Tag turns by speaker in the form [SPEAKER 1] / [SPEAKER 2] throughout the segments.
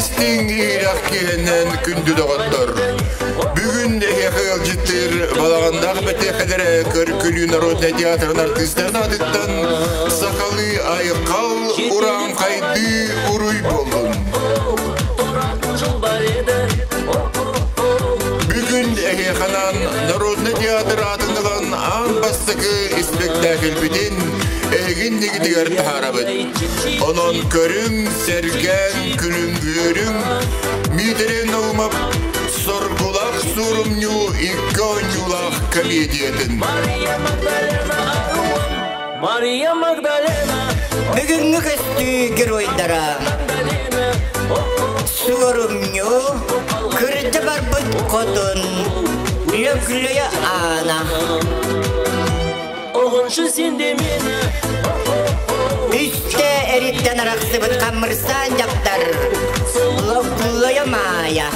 [SPEAKER 1] Истиҥ иһирэх киһинэн күндү доҕоттор! Бүгүн эһиэхэ ыалдьыттыыр балаҕаннаах бэтиэхэлэрэ Көркүлүү народнай театрын артыыстарын аатыттан сахалыы айхал урааҥхайдыы уруй буоллун! Бүгүн эһиэхэ анаан народнай театр аатын ылан аан бастакы испэктээкилбитин эһиги иннигитигэр таһаарабыт. Онон көрүҥ, сэргээҥ, күлүҥ-үөрүҥ, Миитэрэй Наумов Соргулаах суорумньу икки оонньуулаах комедиятын.
[SPEAKER 2] Мария Магдалена
[SPEAKER 3] Бүгүҥҥү көстүү геройдара Суорумньу, кырдьа барбыт хотун, Лөглөйө Аана.
[SPEAKER 2] Оҕоншу сен де мені
[SPEAKER 3] Үстэ эриттэн арахсыбыт хаммырсаан дьахтар Логлойо Маайа.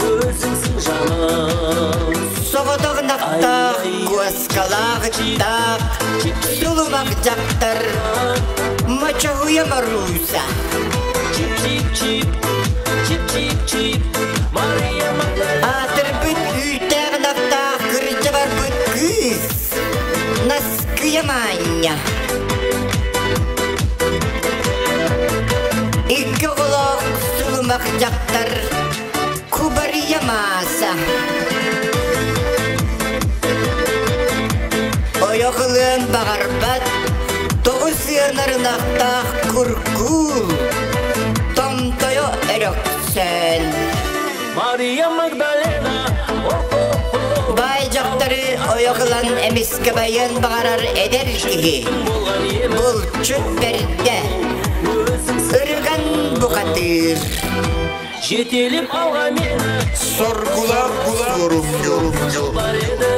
[SPEAKER 2] Өзіңсің жаным
[SPEAKER 3] Соҕотох ынахтаах, куоскалаах ыттаах, сулумах дьахтар Мочоһуйа Марууса.
[SPEAKER 2] Чип-чип-чип, чип-чип-чип, Мария Магдалена
[SPEAKER 3] Аатырбыт үүттээх ынахтаах кырдьа барбыт кыыс Наскыйа Маанньа. Икки оҕолоох сулумах дьахтар Кубарыйа Мааса. Ойох ылыан баҕарбат, тоҕус ыанар ынахтаах куркуул, томтойо Өрөксөөн.
[SPEAKER 2] Мария Магдалена
[SPEAKER 3] Баай дьахтары ойох ылан эмискэ байыан баҕарар эдэр киһи, булчут бэрдэ, ырыган бухатыыр.
[SPEAKER 2] Жетелеп алға мені
[SPEAKER 1] Соргулаах суорумньу.
[SPEAKER 2] Бар еді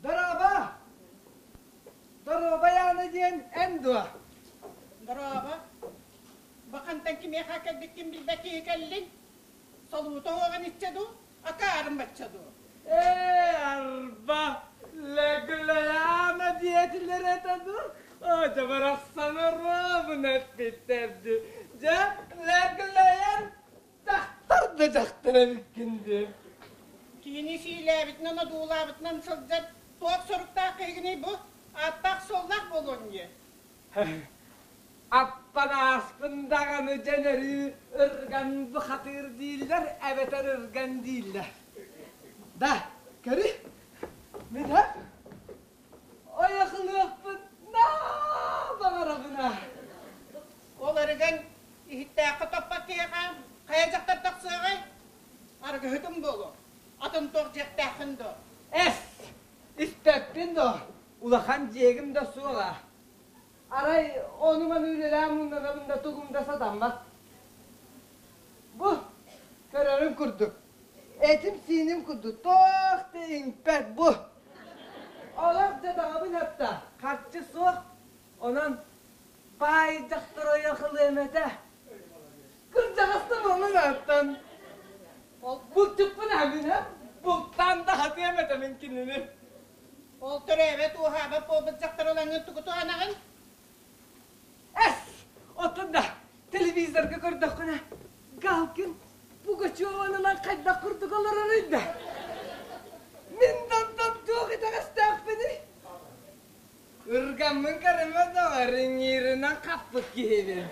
[SPEAKER 4] Дорообо! Дорообо Яна диэн эн дуо?
[SPEAKER 5] Дорообо. Бахантан кимиэхэ кэлбиккин билбэт киһи кэллиҥ? Солуута уоҕан иччэ дуу, акаарым бачча дуу?
[SPEAKER 4] Ээ, арба, Лэгилэйаана диэтилэр этэ дуу? Оо, барахсан оруобуна эппиттэр дии. Дьэ, Лэгилэйэн дьахтар да дьахтар эбиккин дии.
[SPEAKER 5] Киһини сиилээбитинэн, одуулаабытынан сылдьар туох соруктаах киһигиний бу? Ааттаах-суоллаах буолуон дии.
[SPEAKER 4] Аппанааспын даҕаны дьэн өрүү ырган бухатыыр дииллэр эбэтэр ырган дииллэр. Да, көрү, мин ойохлуохпун наа баҕарабына.
[SPEAKER 5] Ол ырыган иһиттээххэ топпот киһиэхэ хайа дьахтар тахсыаҕай? Арыгыһытым буолуо. Атын туох дьиэхтээххин дуо?
[SPEAKER 4] Эс, испэппин дуо? Улахан дьиэгим да суоҕа. Арай ону-маны үлэлээн муннанабын да тугум да сатаммат. Бу, көрөрүҥ курдук, этим-сииним курдук туох да иҥпэт бу. Олох дьадаҕабын атта, харчы суох, онон баай дьахтар ойох ылыам этэ. Кырдьаҕастан онон аттан.
[SPEAKER 5] Ол
[SPEAKER 4] Булчуппун аһаммын, бултаан да хатыам этэ мин кинини.
[SPEAKER 5] Ол төрөөбөт уоһаабат буолбут дьахтар ылаҥҥын тугу туһанаҕын?
[SPEAKER 4] Эс! Оттон да телевизорга көрдөххүнэ, Галкин Пугачеванынан хайдах курдук олорорый да? Мин дантан туох итэҕэстээхпиний? Ыргаммын көрүмэ доҕор, иҥииринэн хаппыт киһибин.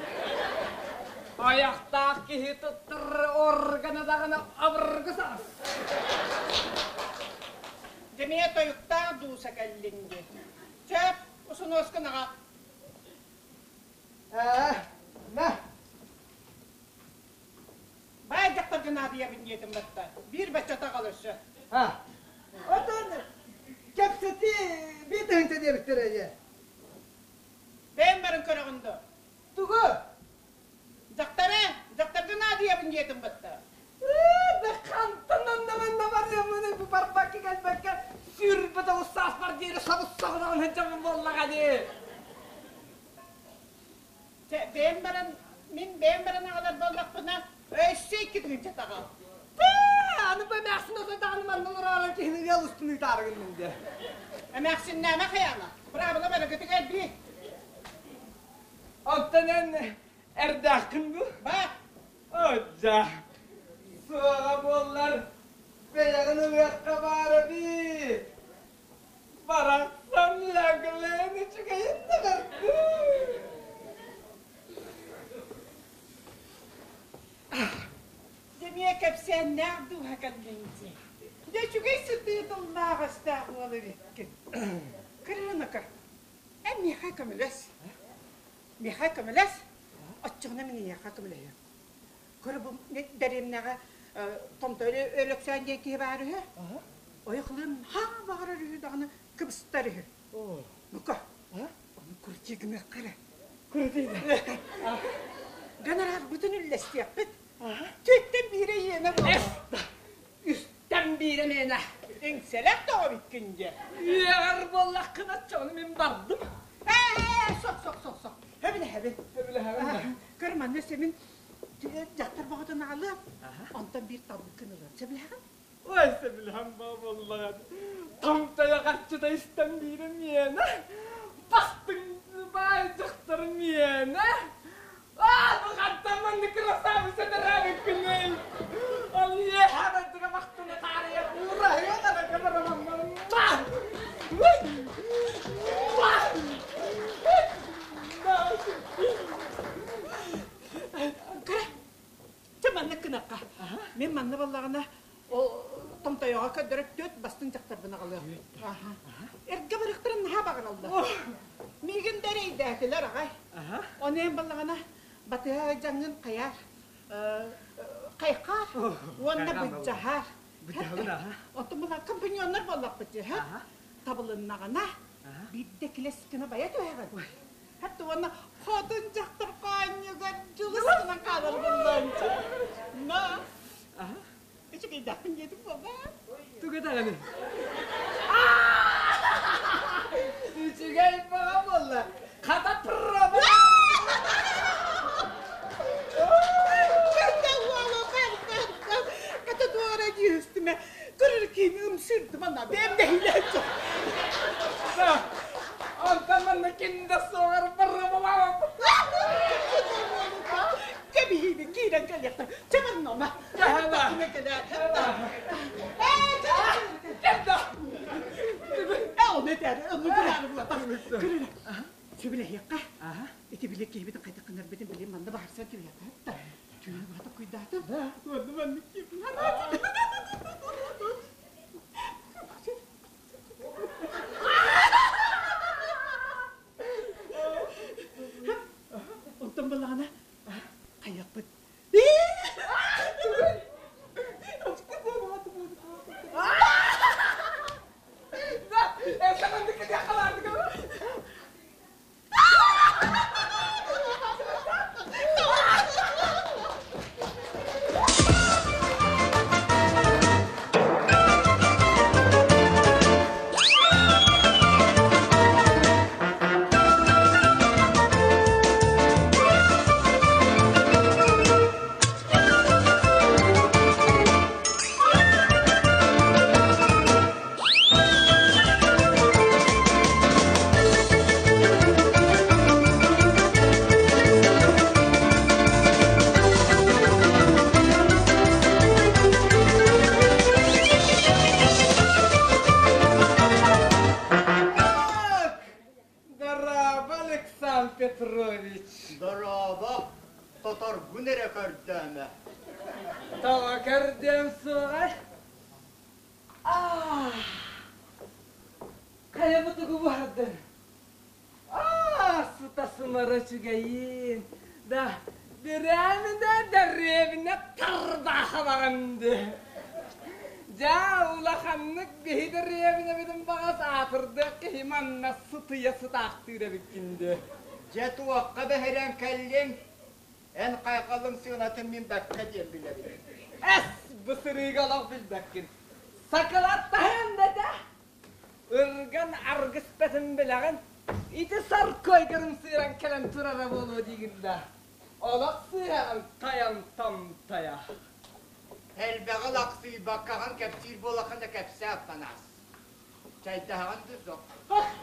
[SPEAKER 4] Айахтаах киһи туттар органа даҕаны абыргы саас.
[SPEAKER 5] Дьэ, миэ тойуктаах дууса кэллиҥ дии. Сөп. Усунуоскун аҕа.
[SPEAKER 4] Ээ, мэ.
[SPEAKER 5] Баай дьахтарга наадыйабын диэтим батта. Биир баччата аҕал өссө.
[SPEAKER 4] А, отон кэпсэтии биир тыһыынча диэбиттэрэ дии.
[SPEAKER 5] Бэйэм баран көрөҕүн дуо?
[SPEAKER 4] Тугу?
[SPEAKER 5] Дьахтары, дьахтарга наадыйабын диэтим батта.
[SPEAKER 4] Да хантан онно барыаммыный бу барбакка кэлбэккэ сүүрбэт оҕус сааспар диэри сабыс-саҕынаҕын сылдьабын буоллаҕа дии.
[SPEAKER 5] Чэ, бэйэм баран, мин бэйэм баран аҕалар буоллахпына, өссө икки тыһыынча таҕал.
[SPEAKER 4] Аны бу эмээхсин ото даҕаны манна олороору киһини ыал устун ыытаары гынным дии.
[SPEAKER 5] Эмээхсиннээмэ хайаана, быраабыла барыгытыгар элбии.
[SPEAKER 4] Оттон эн эрдээххин дуу?
[SPEAKER 5] Баар.
[SPEAKER 4] Одьа, суоҕа буоллар бэйэҕин ылыахха баар эбит. Барахсан лэглээн үчүгэйин да бэрдин.
[SPEAKER 5] Дьэ кэпсээннээх дууһа кэллиҥ дии. Дьэ үчүгэй сытыы тыллаах-өстөөх уол эбиккин. Кырыыныка, эн миэхэ көмөлөс. Миэхэ көмөлөс, оччоҕуна мин эйиэхэ көмөлөһүөм. Көрө бу дэриэбинэҕэ Томтор Өлөксөөн диэн киһи баар үһү. Ойох ылыан хаа баҕарар үһү даҕаны кыбыстар үһү. Ну-ка, ону крути гыныахха эрэ.
[SPEAKER 4] Крути.
[SPEAKER 5] Гонорарбытын үллэстиэхпит. Түөттэн биирэ иэнэ буолуо.
[SPEAKER 4] Үстэн биирэ миэнэ.
[SPEAKER 5] Иҥсэлэх тоҕо бүккүн дьэ.
[SPEAKER 4] Үөҕэр буоллаххына оччоҕуна мин бардым.
[SPEAKER 5] Ээ, сох, сох, сох, сох. Сөбүлэһэбин.
[SPEAKER 4] Сөбүлэһэбин.
[SPEAKER 5] Көр, манна сэмин дьахтар бөҕөтүн аҕалыам. Онтон биир талбыккын ылыам. Сөбүлэһэҕин?
[SPEAKER 4] Ой, сөбүлэһэн буоллаҕын. Томтойо харчыта истэн биирэ миэнэ. Бастыҥ баай дьахтар миэнэ. Аа, бу хантан маннык красавица төрөөбүккүнүй? Ол үөһэ дойдуга махтана таарыйа уураһыа да барамаммын.
[SPEAKER 5] Кыра, чэ маннык гынахха. Мин манна буоллаҕына, ол томтойоҕо көрдөрөр түөрт бастыҥ дьахтарбын аҕалыам. Эргэ барыахтарын наһаа баҕараллар. Миигин да эрэйдээтилэр аҕай. Ону эн баллаҕына батыһа дьаҥҥын хайаар, хайхаар уонна былдьаһаар. Оттон була компаньоннар буоллахпыт дии, табылыннаҕына биирдэ килэс гына байа түһэҕин. Хатта уонна хотун дьахтар хоонньугар дьулус гынан хаалар буллаанчы. На. Үчүгэйдээхпин диэтим буолбаат?
[SPEAKER 4] Тугу даҕаны? Үчүгэй баҕа буолла. Хата проба!
[SPEAKER 5] Ката туора дьиэстимэ. Көрөр киһини ымсыырдым ана. Бэйэм дэһилээччи.
[SPEAKER 4] Онтон манна кинде суоҕар барабалаабаппыт.
[SPEAKER 5] Кэбиһиибин киирэн кэлиэхтэр. Чэ манна Сөбүлэһиэххэ. Ити били киһибитин хайдах гынарбытын билим манна баһарсан түһүөххэ да. Түүнү баата куйдаатым. Уонна маннык киһи Онтон балаҕана хайыахпыт
[SPEAKER 4] Дорообо, Александр Петрович.
[SPEAKER 6] Дорообо, тоторгун эрэ көрдөөмө.
[SPEAKER 4] Тоҕо көрдүөм суоҕай? Аа, хайа бу тугу бардын? Сымара үчүгэйин. Да, бирээминэ дэриэбинэ тарбаахабаҕын дии. Дьэ, улаханнык биһи дэриэбинэбитин баҕас аатырдыах киһи манна сытыйа сытаахтыыр эбиккин дии.
[SPEAKER 6] Дьэ, туохха бэһирэн кэллиҥ? Эн хайҕалыҥ сыанатын мин бэккэ диэн билэбин.
[SPEAKER 4] Эс, бу сырыыга олох билбэккин. Сакылаттаһыам да этэ. Ырган аргыспатын билэҕин. Ити саркойгарын сыыран кэлэн турара буолуо диигин да. Олох сыыһаҕын тайан томтойо.
[SPEAKER 6] Элбэҕи лахсыйбаккаҕын кэпсиир буолаххына кэпсээ Аппанаас. Чайдаһаҕын да суох.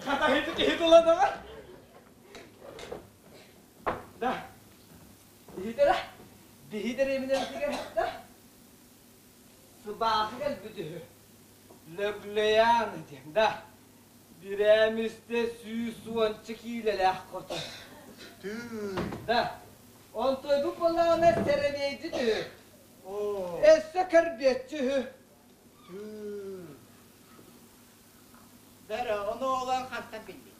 [SPEAKER 4] Хатаһыты киһи туладаҕа. Да. Биһитэрэ, биһитэрэ эминэритигэр да. Сыбаахы кэлбит үһү. Лөглөйөөн диэн да. Бирээмистэ 110-ча киилэлээх хотон.
[SPEAKER 6] Тыы.
[SPEAKER 4] Да. Онтойбут буоллаҕына сэрэбиэйдит үһү.
[SPEAKER 6] Оо.
[SPEAKER 4] Өссө көрбүөччү үһү.
[SPEAKER 6] Тыы. Бэрэ, ону олоон хантан биллин?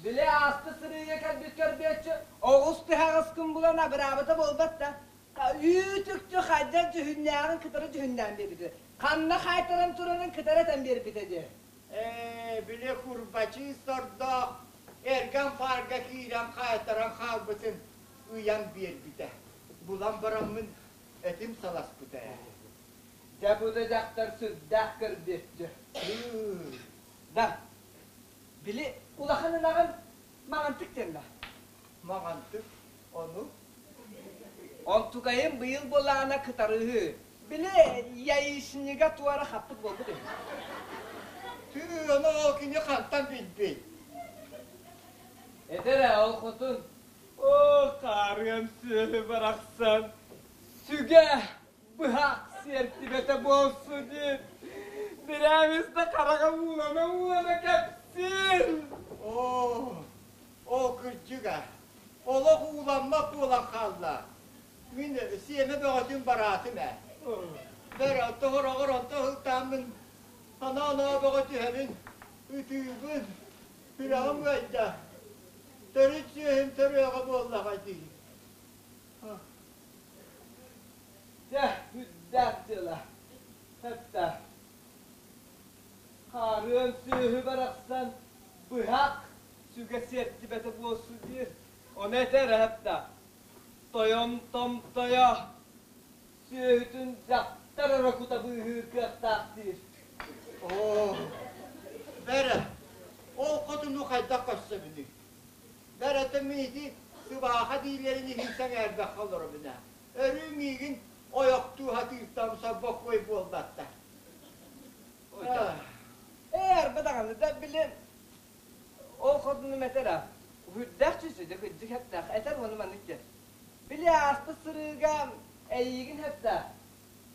[SPEAKER 4] Били ааспыт сырыыга кэлбит көрбүөччү оҕус тыһаҕаскын булан абыраабыта буолбат да, үүт-үктү хайдах дьүһүннээҕин кытары дьүһүннээн биэрбитэ. Ханна хаайтаран турарын кытары этэн биэрбитэ дии.
[SPEAKER 6] Ээ, били курбачыы сордоох эргэн фаарга киирэн хаайтаран хаалбытын ыйан биэрбитэ. Булан бараммын этим саласпыта ээ.
[SPEAKER 4] Дьэ бу да дьахтар сүрдээх көрбүөччү. Да, Били улахан ынаҕын маҥантык диэн да.
[SPEAKER 6] Маҥантык ону?
[SPEAKER 4] Онтукайым быйыл буоллаҕына кытарыһыы. Били яичнига туора хаппыт буолбут үһү.
[SPEAKER 6] Тыы, ону ол кини хантан билбит?
[SPEAKER 4] Этэр ээ ол хотун. Оо, хаарыан сүөһү барахсан. Сүгэ быһах сиэртибэтэ буолсу диэн Бирээмис да хараҕа уулана-уулана кэпсиир.
[SPEAKER 6] Оо, оо кырдьыга, олох ууламмат буолан хаалла. Мин сиэмэ бөҕөтүн бараатым ээ. Бэр онто хороҕор онто ыһыктааммын санаа-оноо бөҕө түһэбин, ытыыбын, сүрэҕим ыайда. Төрүт сүөһүм төрүөҕэ буоллаҕа дии.
[SPEAKER 4] Дьэ, үрдээх дьыала. Хатта. Хаарыан сүөһү барахсан быһах сүгэ сиэртибэтэ буолсу диир. Ону этэр хатта. Тойон томтойо сүөһүтүн дьахтар эрэ кута быыһыыр кыахтаах диир.
[SPEAKER 6] Оо, бэрэ, ол хотуну хайдах көрсөбүнүй? Бэрэтэ миити сыбааха дииллэрин иһин сэҥээрбэххэ олоробун ээ. Өрүү миигин ойохтуу сатыыртан сорбокуой буолбатта.
[SPEAKER 4] Ээ, арба даҕаны да били ол хотунум этэр а үрдээх чүчүдэ кырдьык хэптээх этэр уону маннык диэн. Били ааспыт сырыыга эйиигин хэптээх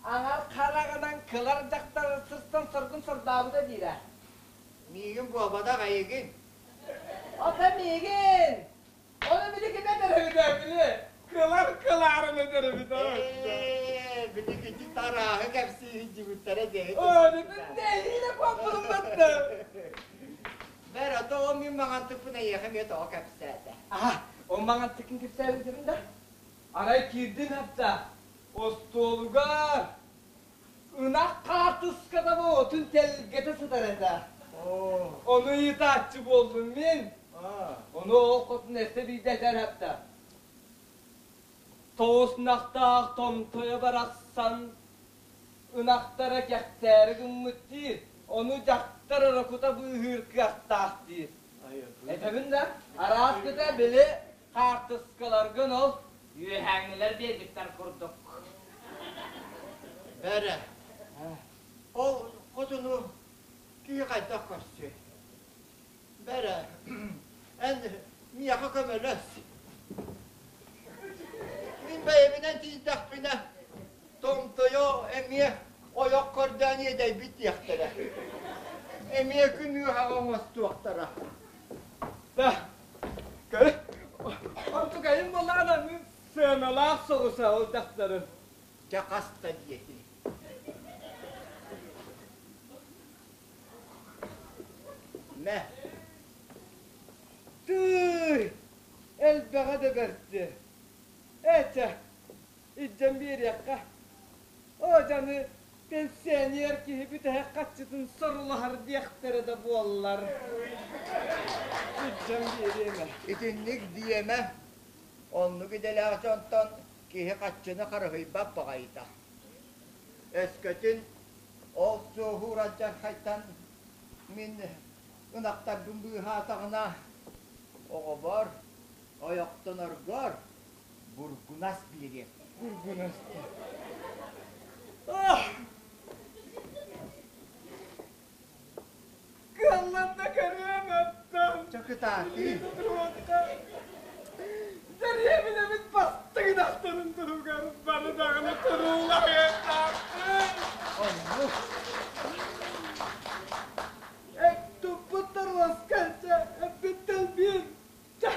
[SPEAKER 4] аҥар хараҕынан кылар дьахтар сырсан соргун сордообута диирэ.
[SPEAKER 6] Миигин буолбатах эйигин.
[SPEAKER 4] Ата миигин! Ону били ким этэр эбитэ били кылар кылаарын этэр эбит
[SPEAKER 6] Ээ, били кити тарааһы кэпсии дьибиттэрэ дии.
[SPEAKER 4] Оо, дэһиилэ куоппутум батта.
[SPEAKER 6] Бэр, ото ол мин маҥантыкпын эйиэхэ эмиэ тоҕо кэпсээтэ.
[SPEAKER 4] Аха, ол маҥантыккын кэпсээбитим да. Арай киирдин хапта остуолугар Ынах хаартыската отун тэлгэтэ сытар этэ. Ону ыйытааччы буоллум мин. Ону ол хотун өссө биирдэ этэр хатта. Тоҕус ынахтаах томтойо барахсан ынахтара кэхтээри гыммыт диир. Ону дьахтар эрэ кута быыһыыр кыахтаах диир. Этэбин да, араас кыта били хаартыскаларгын ол үөһээҥҥилэр биэрбиттэр курдук.
[SPEAKER 6] Бэрэ, ол хотуну киһи хайдах көрсүөй? Бэрэ, эн миэхэ көмөлөс. Мин бэйэбинэн тиийдэхпинэ, томтойо эмиэ ойох көрдөөн иэдэйбит диэхтэрэ. Эмиэ күн ыаһаҕа оҥостуохтара.
[SPEAKER 4] Да, көр, онтукайым буоллаҕына сыаналаах соҕус ол дьахтарын.
[SPEAKER 6] Дьэ хаста диэтиҥ? Мэ.
[SPEAKER 4] Тыый, элбэҕэ да бэрти. Ээ, илдьэн биэриэххэ. Оо, дьаны пенсионер киһи бүтэһик хаччытын сорулаһар диэхтэрэ да буоллар. Илдьэн биэриэмэ.
[SPEAKER 6] Итинник диэмэ. Оннук идэлээх дьонтон киһи хаччыны харыһыйбат баҕайыта. Өскөтүн ол суоһуур алдьархайтан мин ынахтарбын быыһаатаҕына, оҕобор, ойохтоноргор бургунас биэриэм.
[SPEAKER 4] Бургунас Ах! Кыаллан да көрүөм оттон.
[SPEAKER 6] Чакытаатыы.
[SPEAKER 4] Дэриэбинэбит бастыҥ ынахтарын туһугар бары даҕаны туруулаһыахтаахпыт.
[SPEAKER 6] Оннук.
[SPEAKER 4] Туппут торуоска чэ, эппиттэн биир. Чэ.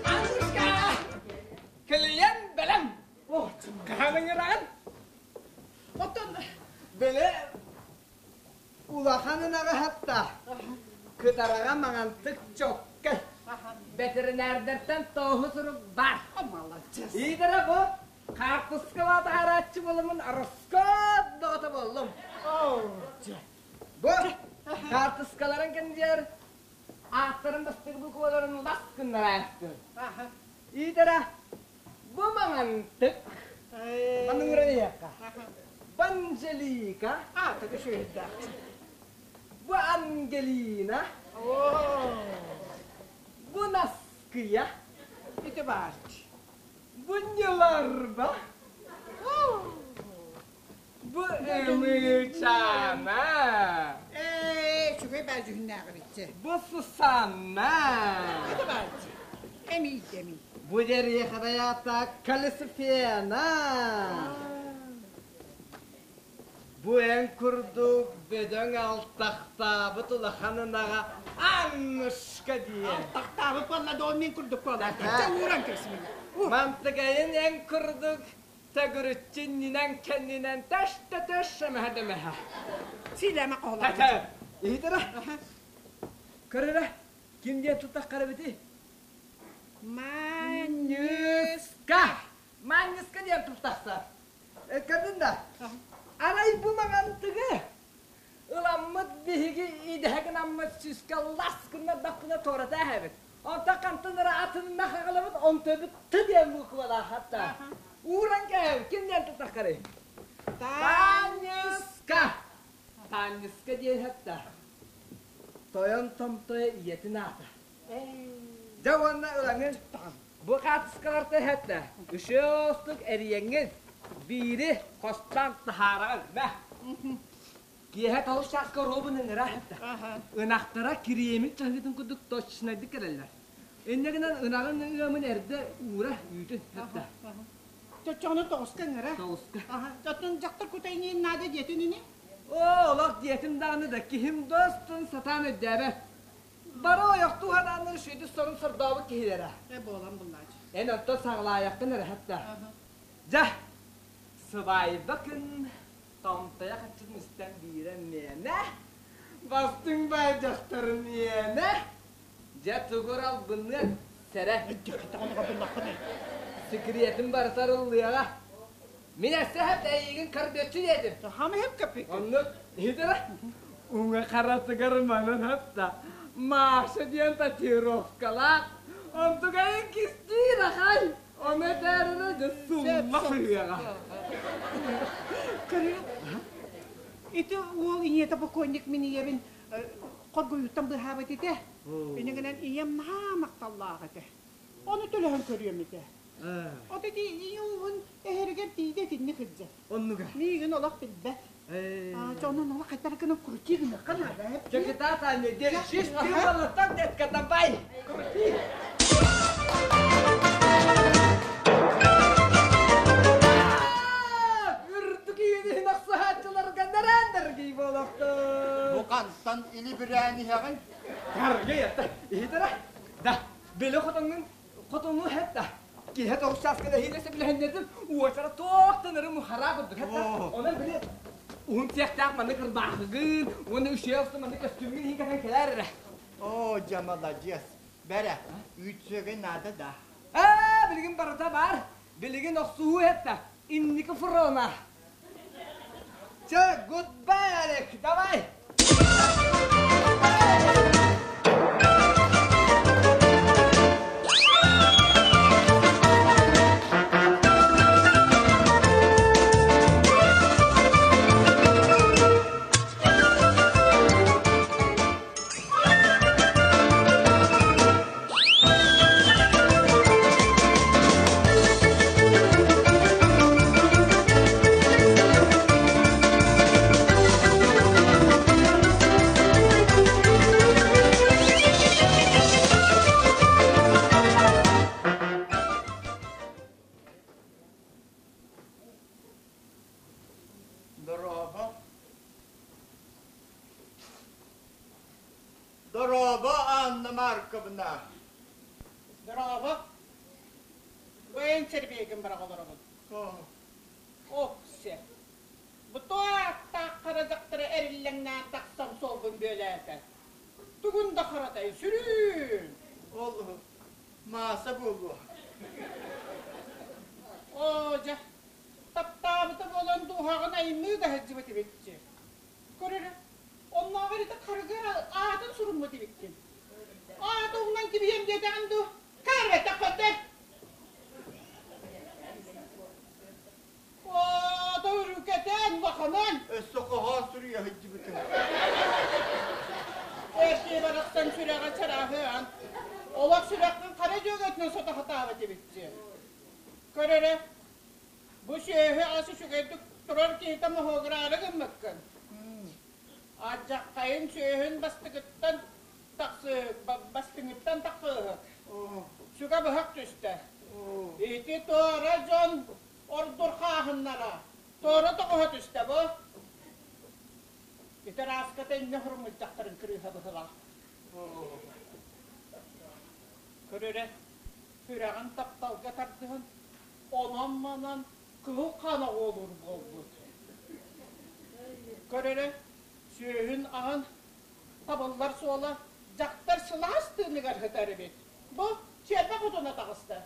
[SPEAKER 4] Аннушка! Кэлийэн бэлэм! Хаһан ыҥыраҕын?
[SPEAKER 5] Оттон
[SPEAKER 4] Били улахан ынаҕы хатта кытараҕа маҥантык чоккай. Бэтэринээрдэртэн тооһу сурук баар.
[SPEAKER 5] Маладьыас.
[SPEAKER 4] Иитэрэ бу хаартыскалаа таһаарааччы буоламмын ороскуот бөҕөтө буоллум. Бу хаартыскаларын кэннигэр ааттарын бастакы букваларын лас гыннараахтын. Иитэрэ бу маҥантык маныҥырайыахха. Анжелика.
[SPEAKER 5] Аата да үчүгэйдээх.
[SPEAKER 4] Бу Ангелина. Бу Наскыя.
[SPEAKER 5] Ити баар.
[SPEAKER 4] Бу Ньыларба. Бу Ымыычаана.
[SPEAKER 5] Ээ, үчүгэй баа дьүһүннээх эбитчи.
[SPEAKER 4] Бу Сусанна.
[SPEAKER 5] Ити баар. Эмий, эмий.
[SPEAKER 4] Бу дьэриэхэбэйаата Калисфена. Бу эн курдук бөдөҥ алтахтаабыт улахан ынаҕа Аннушка диэн.
[SPEAKER 5] Алтахтаабыт буолла да ол мин курдук буолла. Чэ ууран кэбисмин.
[SPEAKER 4] Мантыгайын эн курдук төгүрүччү иннинэн кэннинэн тэш да тэш эмэһэ дэмэһэ.
[SPEAKER 5] Сиилээмэ хоһулаабыт.
[SPEAKER 4] Иһитэрэ. Көрөрө. Ким диэн тутаххара бити?
[SPEAKER 5] Манньыска.
[SPEAKER 4] Манньыска диэн тутахсар. Көрдүн да? Арай бу маҥантыгы ыламмыт биһиги идэһэ гынаммыт сүүскэ лас гыннардахпына туората эһэбит. Онтон хантан эрэ атынна хаҕалабыт, онтойбут ты диэн буквалаах хатта. Ууран кээһэбит, ким диэн тутаххарый? Таанньыска. Таанньыска диэн хатта. Тойон томтойо ийэтин аата. Дьэ уонна ылаҥын бу хаартыскаларта иһэттэ. Үшөстүк эрийэҥҥин биири хостон таһаараҕын. Мэ. Киэһэ тоҕус чааска оруобун ыҥыра иһэттэ. Ынахтара кириэмил чаһыытын курдук точнайдык кэлэллэр. Инньэ гынан ынаҕын ыамын эрдэ уура үүтүн иһэттэ.
[SPEAKER 5] Чоччоҕуна тоҕуска ыҥыра.
[SPEAKER 4] Тоҕуска.
[SPEAKER 5] Оттон дьахтар кута иҥиэн наада диэтин ини?
[SPEAKER 4] Оо, олох диэтим даҕаны да киһим достун сатаан өйдөөбөт. Бары ойохтуу ханааннар үчүгэйдик сорун сордообут киһилэрэ.
[SPEAKER 5] Э буолан буллаачы.
[SPEAKER 4] Эн онтон саҕалаайаххын эрэ хатта. Дьэ, сыбаайба күн томтойо хаччытын истэн биирэ миэнэ, бастыҥ баай дьахтар миэнэ. Дьэ, тугур албынныан сэрэ. Секретин барыта арыллыаҕа. Мин өссө хэп эйигин көрбүөччү диэтим.
[SPEAKER 5] Хама хэп көппүт.
[SPEAKER 4] Оннук иһитэрэ. Уҥа харатыгар манан хатта Маша диэн татуировкалаах. Онтугайын кистиир ахай. Ону этээринэ дьэ сумма сыһыаҕа.
[SPEAKER 5] Көрү. Ити уол ийэтэ покойник мин ийэбин хоргуйуттан быһаабыт этэ. Инигинэн ийэм наһаа махталлаах этэ. Ону төлөһөн көрүөм этэ. От ити ийэ-ууһун эһэригэр тиийдэ итинник сылдьар.
[SPEAKER 4] Оннуга.
[SPEAKER 5] Миигин олох билбэт. Дьонун олох хайдах гынан крути гыныахха наада.
[SPEAKER 4] Чекита Таня, держись, ты молоток, детка, давай! Крути!
[SPEAKER 6] Хантан илибирээн иһэҕин?
[SPEAKER 4] Карга ятта. Иһитэрэ. Да, били хотоҥҥун хотоҥҥу хэтта. Киһи тоҕус чааска нэһиилэ сөбүлэһиннэрдим. Уочара туохтан ырым хараа курдук хэтта. Онон били уһун сиэхтээх маннык ырбаахыгын уонна үчүгэй охсу маннык көстүүмҥүн иһин кэтэн кэлээр эрэ.
[SPEAKER 6] Оо, дьэ маладьыас. Бэрэ, үүт сүөгэй наада да.
[SPEAKER 4] Ээ, билигин барыта баар. Билигин охсуһуу хэтта. Инники фрона. Чэ, goodbye, Олег, давай!
[SPEAKER 6] Дорообо. Дорообо, Анна Марковна.
[SPEAKER 5] Дорообо. Бу эн сэрбиэгин быраҕа олоробун. Оксе. Бу туох хара дьахтара эриллэҥнээн тахсан суолбун бүөлээтэ. Тугун да харатай сүрүүн.
[SPEAKER 6] Ол Мааса буолуо.
[SPEAKER 5] Оо, дьэ, таптаабыта буолан дууһаҕын аймыы да сылдьыбыт эбитчи. Көр эрэ, оннооҕор ити харыгы аатын суруммут эбиккин. Ааты уҥан кибиһиэм диэтэҕин дуу? Каарбэттэх көрдөр. Оо, өрүкэтэн, улаханын.
[SPEAKER 6] Өссө хоһоон суруйа сылдьыбытым.
[SPEAKER 5] Эрдии барахсан сүрэҕэ чарааһыан. Олох сүрэххин хара дьүөгэтинэн сото сатаабыт эбитчи. Көр эрэ, Бу сүөһү ас үчүгэйдик турар киһитэ моһуогураары гыммыккын. Алдьаххайын сүөһүн бастыгыттан тахсыы бастыҥыттан тахсыыһык. Сүгэ быһах түстэ. Ити туора дьон ордур хааһыннара. Туора тоҕуһа түстэ бу. Ити ырааската инньэ хуруммут дьахтарын кырыыһа быһылаах. Көрөрө, сүрэҕин тапталга тардыһан Онон-манан кыһыл хаан оҕуолуур буолбут. Көр эрэ, сүөһүн аһын табыллар суола дьахтар сылаас тыыныгар сытар эбит. Бу чиэрбэ хотуна таҕыста.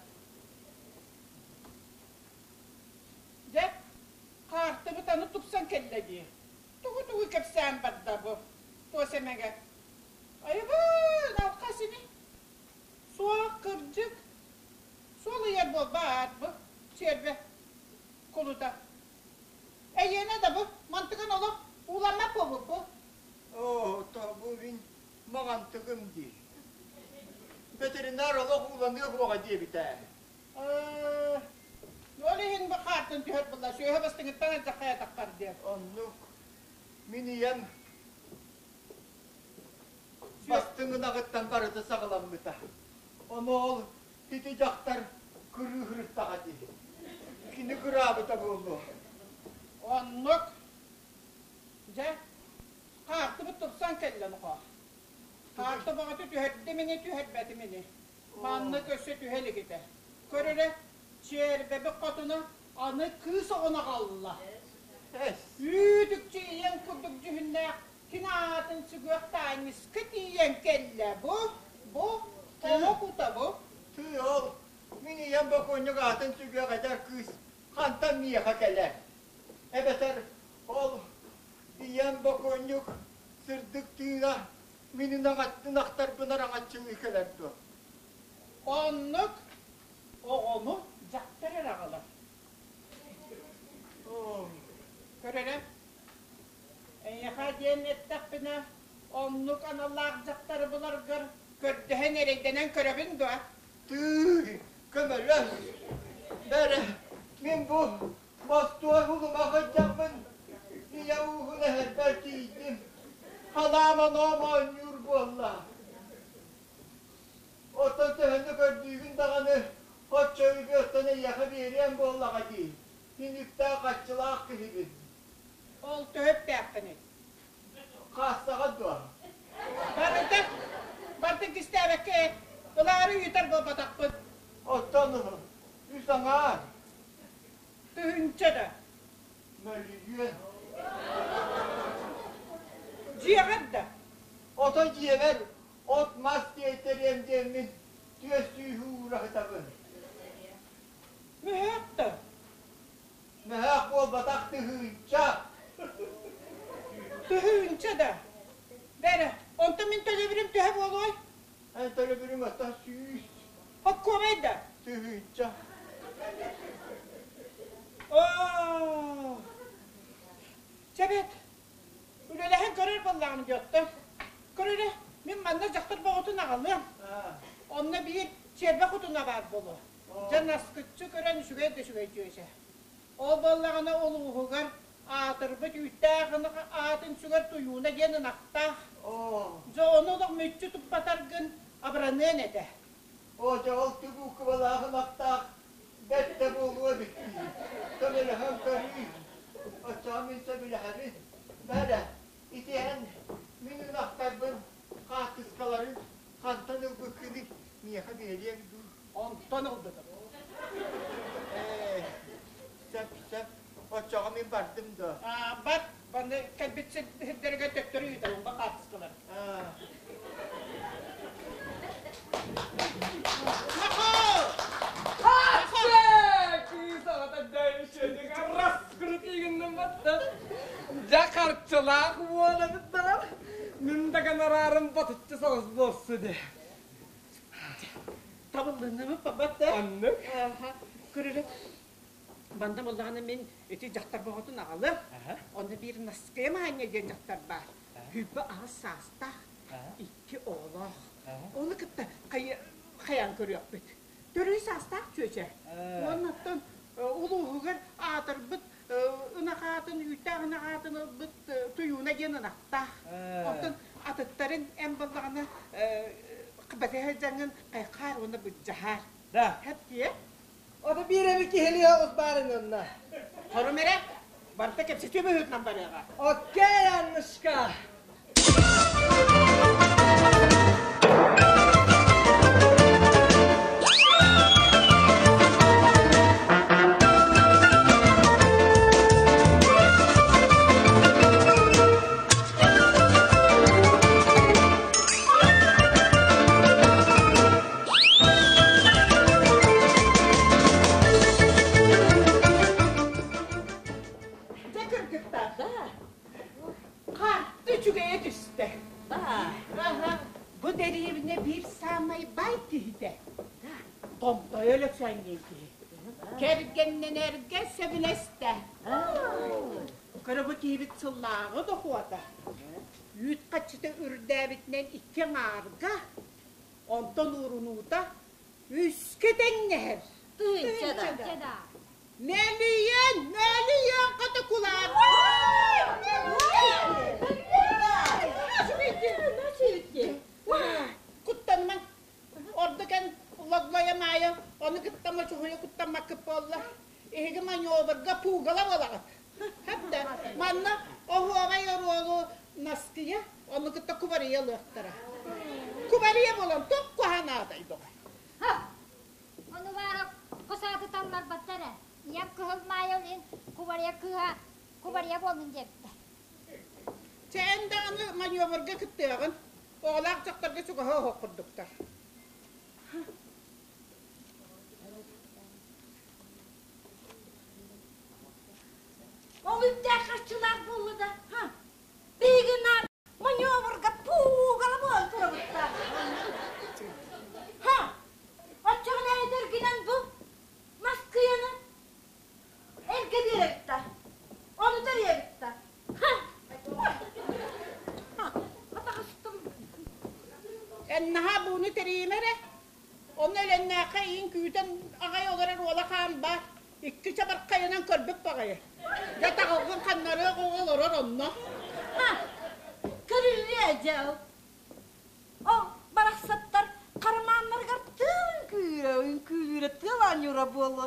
[SPEAKER 5] Дьэ, хаартыбыт аны тупсан кэллэ дии. Тугу-тугу кэпсээн барда бу, туос эмэгэ. Айыбыын, алхас ини. Суох, кырдьык, Суол ыйар буолбаат бу, чиэрбэ кулута. Эйиэнэ да бу, мантыгын олох ууламмат буолбут бу.
[SPEAKER 6] Оо, то бу мин маҕантыгым дии. Ветеринар олох ууланыа суоҕа диэбитэ.
[SPEAKER 5] Ол иһин бу хаартан түһэр буолла, сүөһэ бастыҥыттан алдьархайатаххар диэн.
[SPEAKER 6] Оннук. Мин ийэм бастыҥ ынаҕыттан барыта саҕаламмыта. Ону ол ити дьахтар кырыыһырыттаҕа дии. Кини кыраабыта буолуо.
[SPEAKER 5] Оннук. Дьэ, хаартыбыт тупсан кэллэ нохоо. Хаарты баҕаты түһэрдим ини, түһэрбэтим ини. Маннык өссө түһэ илик этэ. Көр эрэ, чиэрбэбит хотуна аны кыыс оҕону аҕалла. Үүт-үкчү ийэҥ курдук дьүһүннээх Кини аатын сүгүөх Таанньыска тиийэн кэллэ. Бу, бу, тоҕо кута бу?
[SPEAKER 6] Тыы ол, мин ийэм бокуонньук аатын сүгүөх эдэр кыыс хантан миэхэ кэлэр? Эбэтэр ол ийэм бокуонньук сырдык тыына мин ынахтарбын араҥаччылыы кэлэр дуо?
[SPEAKER 5] Оннук оҕону дьахтар эрэ аҕалар. Көр эрэ, Эйиэхэ диэн эттэхпинэ, оннук аналлаах дьахтары буларгар көрдөһөн эрэйдэнэн көрөбүн дуо?
[SPEAKER 6] Тыый, көмөлөс! Бэрэ, мин бу бостуой улума сылдьаммын ийэ ууһун эһэрбэр тиийдим. Халаам оноом оонньуур буолла. Оттон төһөнү көрдүүгүн даҕаны, оччо үбү оттон эйиэхэ биэриэм буоллаҕа дии. Мин үптээх-харчылаах киһибин.
[SPEAKER 5] Ол төһө үптээххиний?
[SPEAKER 6] Хаассаҕа дуо?
[SPEAKER 5] Барыта, бартын кистээбэккэ ылаары ыытар буолбатахпын.
[SPEAKER 6] Оттон үс аҥаар.
[SPEAKER 5] Тыһыынча да.
[SPEAKER 6] Мөлүйүөн.
[SPEAKER 5] Дьиэҕэр да.
[SPEAKER 6] Ото дьиэбэр от-мас тиэйтэриэм диэммин түөс сүүһү уура сытабын.
[SPEAKER 5] Мөһөөх да.
[SPEAKER 6] Мөһөөх буолбатах тыһыынча.
[SPEAKER 5] Тыһыынча да. Бэрэ, онтон мин төлөбүрүм төһө буолуой?
[SPEAKER 6] Эн төлөбүрүҥ оттон 100.
[SPEAKER 5] Хоккуобай да?
[SPEAKER 6] Тыһыынча.
[SPEAKER 5] Оо! Чэбэт, үлэлэһэн көрөр буоллаҕым дии оттон. Көр эрэ, мин манна дьахтар боҕотун аҕалыам. Онно биир чиэрбэ хотуна баар буолуо. Дьэ наскыччы көрөн үчүгэй да үчүгэй дьүөчэ. Ол буоллаҕына улууһугар аатырбыт үүттээх ынах аатын сүгэр Туйууна диэн ынахтаах. Дьэ ону олох мүччү туппатаргын абыраныан этэ.
[SPEAKER 6] Оо, дьэ ол тубуукубалаах ынахтаах бэрт да буолуо эбит дии. Көмөлөһөн көрүү. Оччоҕо мин сөбүлэһэбин. Бэрэ, ити эн мин ынахтарбын хаартыскаларын хантан ылбыккыный миэхэ биэриэҥ дуу?
[SPEAKER 5] Онтон ылбытым.
[SPEAKER 6] Ээ, сөп, сөп. Оччоҕо мин бардым дуо?
[SPEAKER 5] Бар, баны кэлбит сирдэригэр төттөрү ыытабын ба хаартыскалар. Нахоо!
[SPEAKER 4] Кыыс аҕата дэйшэдигэ раскрутигиннан батта. Дьэ харчылаах буола быттарар. Мин да гонорарым батыччы соҕус буолсу дии.
[SPEAKER 5] Табыллынныбыт бабат да.
[SPEAKER 4] Оннук.
[SPEAKER 5] Көрөрө. Банда буоллаҕына мин ити дьахтар боҕотун аҕалым. Онно биир Наскыйа Маанньа диэн дьахтар баар. Сүүрбэ аҕыс саастаах, икки оҕолоох. Ону кытта хайаан көрүөхпүт. Төрүү саастаах чүөчэ. Уонна оттон улууһугар аатырбыт ынах аатын, үүттээх ынах аатын ылбыт Туйууна диэн ынахтаах. Оттон атыттарын эн буоллаҕына батыһа дьаҥын хайхаар уонна быдьаһаар.
[SPEAKER 4] Да.
[SPEAKER 5] Хэптиэ.
[SPEAKER 4] Ото биир эми киһилиэ оҕус баарын онно.
[SPEAKER 5] Хорум эрэ, барыта кэпсэтии быһыытынан барыаҕа.
[SPEAKER 4] Окей, Аннушка.
[SPEAKER 5] Дьэ кыргыттар, хатты үчүгэйэ түстэ. Бу дэриэбинэ биир саамай бай киһитэ. Томтойо Өлөксөөн диэн киһи. Кэргэннэнэргэ сөбүлэстэ. Көрө бу киһибит сыллааҕы дохуота. Үүт хаччыта үрдээбитинэн икки аҥаарга, онтон уурунуута үскэ тэҥнэһэр.
[SPEAKER 7] Тыынча да.
[SPEAKER 5] Мэлийэн, мэлийэн хата кулаат. Куттанма. Ордук эн логлойо маайа, ону кытта мочуһуйа куттаммаккыт буолла. Эһиги маневрга пугала буолаҕыт. Хапта, манна оһуобай оруолу наскыйа, ону кытта кубарыйа ылыахтара. Кубарыйа буолан туох куһаҕан доҕор.
[SPEAKER 7] Ону баара хос ааты талларбаттар ээ. Ийэм Кыһыл Маайа иһин кубарыйа кыыһа кубарыйа буоллун диэбиттэр.
[SPEAKER 5] Чэ эн даҕаны маневрга кыттыаҕын. Оҕолоох дьахтарга чугаһа оһох курдуктар.
[SPEAKER 7] Ол үптээх харчылаах буолла да, ха, биһиги наар маневрга пуугала буолан турабыттар. Ха, оччоҕуна эдэргинэн бу Москваны эргэ биэрэбит да, ону тэрийэбит да. Ха, атаҕастым.
[SPEAKER 5] Эн наһаа бууну тэрийимэ эрэ. Онно Элэннээххэ иин күүтэн аҕай олорор уола хаан баар. Икки чабархайынан көрбүт баҕайы. Дьэ таҕылгын ханнарыах оҕо олорор онно.
[SPEAKER 7] Ха, көрүллүө дьэл. Ол барахсаттар хармааннарыгар тыал үҥкүүлүүрэ, үҥкүүлүүрэ тыал оонньуура буолуо.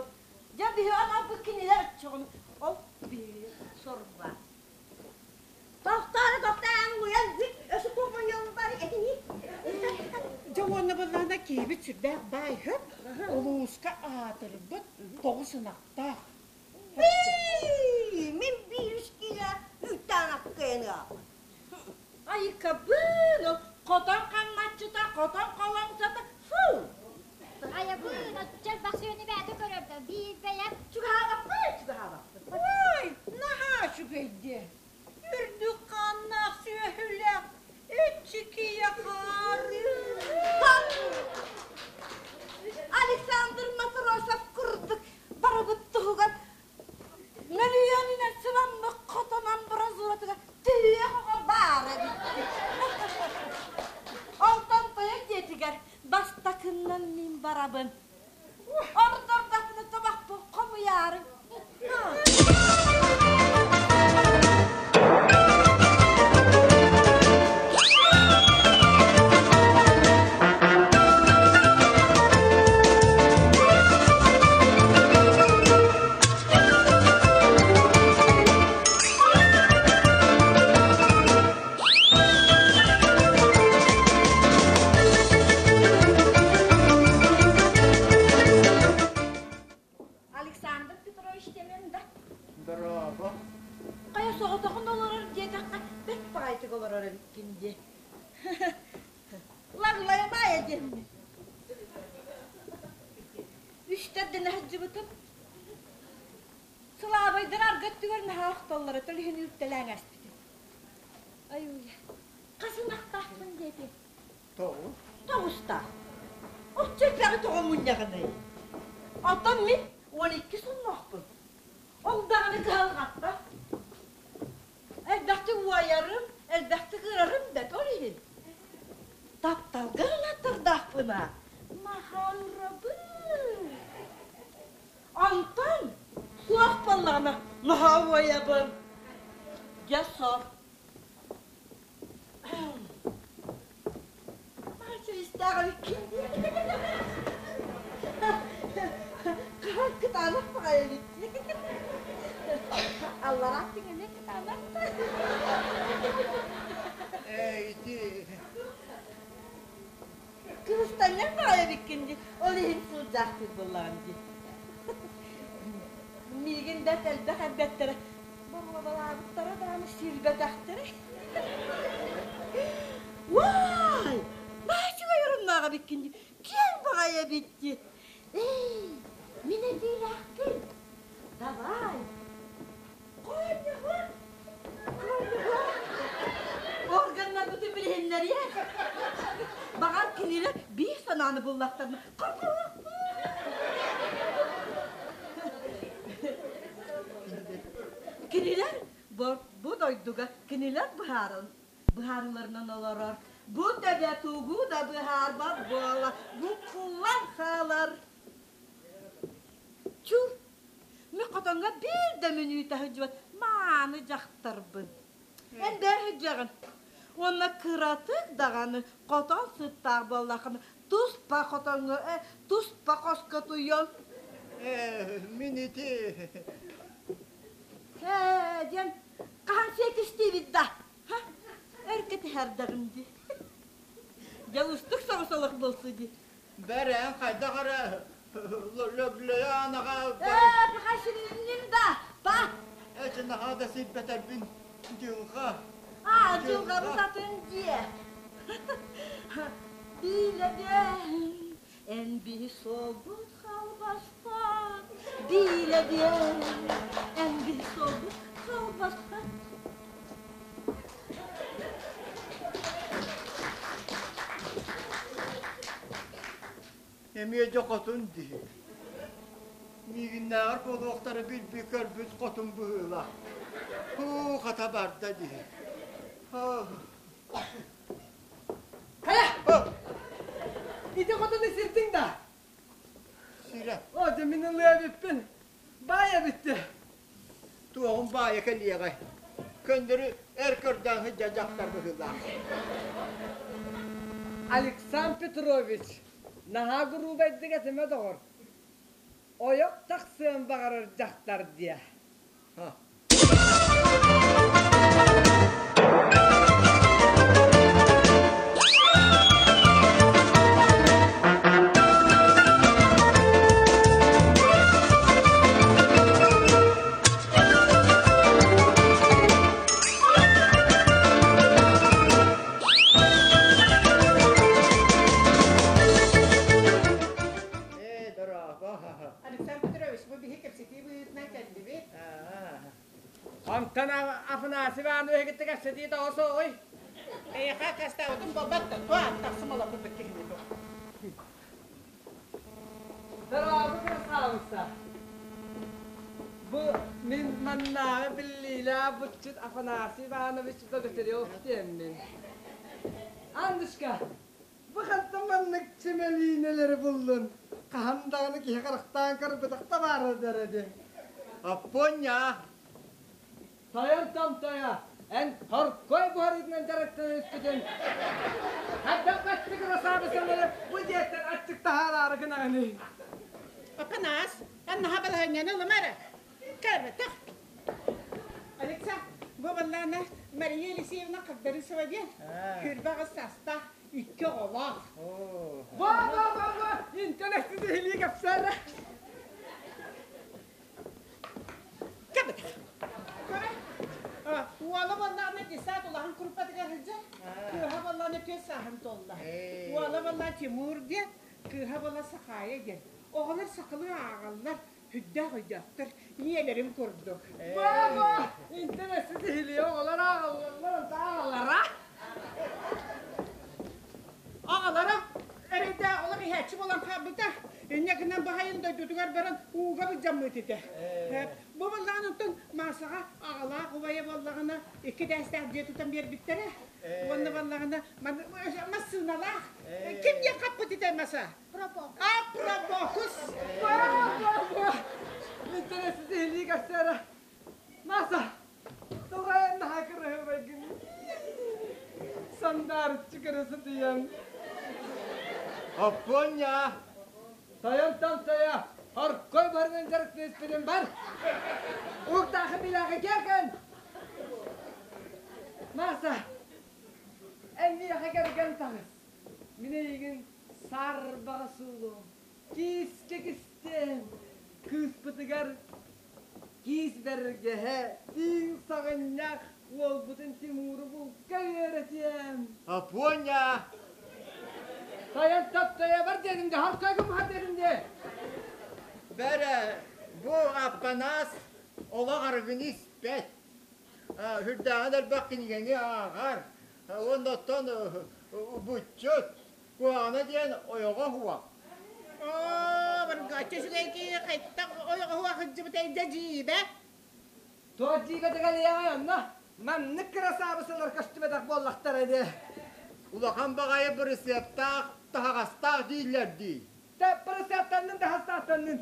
[SPEAKER 7] Дьэ биһи аналбыт кинилэр оччоҕуна ол биһиги сорба. Тохтоон, тохтоон, уйан, өссө туох мунньуом барый?
[SPEAKER 5] уонна былаана киһибит сүрдээх баай хөп, улууска аатырбыт тоҕус ынахтаах.
[SPEAKER 8] Мин биир үс киилэ үүттээн аккыйаныаҕым.
[SPEAKER 9] Айыкабын, ол хотон хамначчыта, хотон холоҥсото, фу!
[SPEAKER 7] Айабын, оччо элбэх сүөнү бэйэтэ көрөрдө, биир бэйэм.
[SPEAKER 9] Чугаһаабаппын, чугаһаабаппын.
[SPEAKER 5] Ой, наһаа үчүгэй диэ. Үрдүк хааннаах сүөһүлээх, иччикийэ хаарыы.
[SPEAKER 8] Александр Матросов курдук барыбыт туһугар мөлүйүөнүнэн сыламмыт хотон амбразуратыгар түһүөх оҕо баар эбит.
[SPEAKER 9] Онтон тойон дьиэтигэр бастакыннан мин барабын. Ордордохпуна табахпын хомуйаары. Александр Петрович дэмэн да.
[SPEAKER 6] Браво.
[SPEAKER 9] Хайа соҕотоҕун олорор диэтэххэ бэрт баҕайытык олорор эбиккин дии. Лаглайамаайа диэммин. Үстэрдэнэ сылдьыбытым. Сылаабайдар аргы өттүгэр наһаа охтоллоро, төлүһүн үүртэлээн ааспытым. Айууя, хас ынахтаахпын диэтэ?
[SPEAKER 6] Тоҕус.
[SPEAKER 9] Тоҕустаах. Оччо элбэҕи тоҕо мунньаҕыный? Оттон мин 12 сунноохпун. Ол даҕаны кыһалҕатта. Элбэхтик уойарым, элбэхтик ырарым бэрт, ол иһин. Тапталга ылаттардаахпына, наһаа ырабын. Онтон суох буоллаҕына, наһаа уойабын. Дьэ, сор.
[SPEAKER 8] Мачристаах эбиккин дии. Хаһан кытаанах баҕайы эбит дии.
[SPEAKER 9] Аллараа тиҥэни кытаанах.
[SPEAKER 6] Ээ, ити
[SPEAKER 9] Кыбыстанньаҥ баҕайы эбиккин дии. Ол иһин сылдьаахтыыр буоллаҕым дии. Миигин бэрт элбэх эрбэттэрэ боруобалаабыттара даҕаны сирбэтэхтэрэ.
[SPEAKER 8] Уай! Баачыгай оруннаах эбиккин дии. Киэҥ баҕайы эбит дии. Эй, мин этиилээхпин.
[SPEAKER 9] Давай. Коньяга. Коньяга. Органнарбытын билиһиннэриэ. Баҕар кинилэр биир санааны буллахтарына хоргуһуохпут. Кинилэр бу дойдуга кинилэр быһааран быһаарыыларынан олорор. Бу төбө тугу да быһаарбат буола буккуллан хаалар. Чур, мин хотоҥҥо биир да мүнүүтэ сылдьыбат мааны дьахтарбын. Эн бээ сылдьаҕын. Уонна кыратык даҕаны хотон сыттаах буоллаххына туспа хотоҥҥо, туспа хоско туйуом.
[SPEAKER 6] Ээ, мин ити
[SPEAKER 9] Ээ, диэн хаһан сиэкистиибит да? Ха, өр кэтэһэрдэҕим дии. Дьэ, устук соҕус олох буолсу дии.
[SPEAKER 6] Бэрэн хайдах эрэ лөглөйө анаҕа
[SPEAKER 9] Ээ, паха сиринним да, па.
[SPEAKER 6] Эчи наһаа да сирбэтэрбин дьылҕа.
[SPEAKER 9] Аа, дьылҕабыт атын дьиэ. Билэбин, эн биһи суолбут халбаспат. Билэбин, эн биһи суолбут халбаспат.
[SPEAKER 6] Эмиэ дьэ хотун дии. Миигиннээҕэр буолуохтара билбит көрбүт хотун быһыылаах. Һуу, хата барда дии.
[SPEAKER 4] Хайа! Ити хотуну сирдиҥ да?
[SPEAKER 6] Сирэ.
[SPEAKER 4] О, дьэ мин ылыа эбиппин. Баайа бүттэ.
[SPEAKER 6] Туоҕум баайа кэлиэҕэй. Көннөрү эр көрдөөн сылдьар дьахтар быһыылаах.
[SPEAKER 4] Александр Петрович, наһаа грубайдык этимэ доҕор. Ойох тахсыан баҕарар дьахтар диэ. Онтон Афанасий Иванович кытта кэпсэтии тоҕо суоҕуй?
[SPEAKER 5] Эйиэхэ аккаастаабытым буолбат да, туох аттахсым олорбут киһини дуо?
[SPEAKER 4] Дорообо красавица! Бу мин маннааҕы биллиилээх булчут Афанасий Иванович Богатырев диэммин. Аннушка, бу хантан маннык чэмэлиинэлэри буллун? Хаһан даҕаны киһи харахтаан көрбөтөх да баара дэрэ
[SPEAKER 6] Аппонньа!
[SPEAKER 4] Тойон томтойо, эн хоркой буһарыытынан дьарыктанан испитин. Хайдах бачча красавицалары бу дьиэттэн аччык таһаараары гынаҕыный?
[SPEAKER 5] Апанаас, эн наһаа балаһыанньаны ылыма эрэ. Кэлбэтэх. Алекса, бу баллаана Мария Елисеевна Хагдарысова диэн күрбэ аҕыс саастаах икки оҕолоох.
[SPEAKER 4] Ба ба ба ба интеллектин иһилии кэпсээнэ.
[SPEAKER 5] Кэбитэх. Көрө. Уола буоллаҕына десант улахан куруппатыгар сылдьар. Кыыһа буоллаҕына түөрт сааһын туолла. Уола буоллаҕына Тимур диэн, кыыһа буолла Сахаайа диэн. Оҕолор сахалыы ааҕаллар, сүрдээх өйдөөхтөр, ийэлэрин курдук.
[SPEAKER 4] Баба! Интеллектин иһилии оҕолор ааҕаллар, ааҕаллара.
[SPEAKER 5] Аҕалара эрэйдээх олох иһээччи буолан хаалбыта. Инньэ гынан баһайын дойдутугар баран ууга былдьаммыт этэ. Бу буоллаҕына онтон Маасаҕа аҕалаах убайа буоллаҕына икки этээстээх дьиэ тутан биэрбиттэрэ. Уонна буоллаҕына массыыналаах. Ким диэн хаппыт этэ маса? А, Пробокус!
[SPEAKER 4] Интэриэстэһилии кэпсээрэ. Маса, Тоҕо наһаа кыраһыабайгын сандаарыччы көрө сытыйан.
[SPEAKER 6] Оппуонньа!
[SPEAKER 4] Тойон томтойо, хоркой барынан дьарыктыспытын бар! Уктаахы билээхи киэркэн! Маса, эн миэхэ кэргэн таҕыс. Мин эйигин саарбаҕа суулуом, киискэ кистиэм, кыыспытыгар Киис бэргэһэ, тииҥ саҕынньах, уолбутун Тимуру булка үөрэтиэм.
[SPEAKER 6] Апоня!
[SPEAKER 4] Тайан таптайа бар диэтим де, харкайгым бар диэтим де.
[SPEAKER 6] Бэрэ, бу Аппанаас олох арыгыны испэт. Үрдээҕин элбэх кинигэни ааҕар. Уонна оттон буччут, Куһаҕана диэн ойоҕо уһуох.
[SPEAKER 5] Оо, баргаччы үчүгэй киһи хайдах ойоҕо уһуох сылдьыбытай дьэ дьиибэ.
[SPEAKER 4] Туох дьиибэтэ кэлиэҕэй онно? Маннык кырасаабысалар көстүбэтэх буоллахтара дии.
[SPEAKER 6] Улахан баҕайы бырысыаптаах, таһаҕастаах дииллэр дии.
[SPEAKER 4] Тэ бырысыаптаннын да хастааттаннын.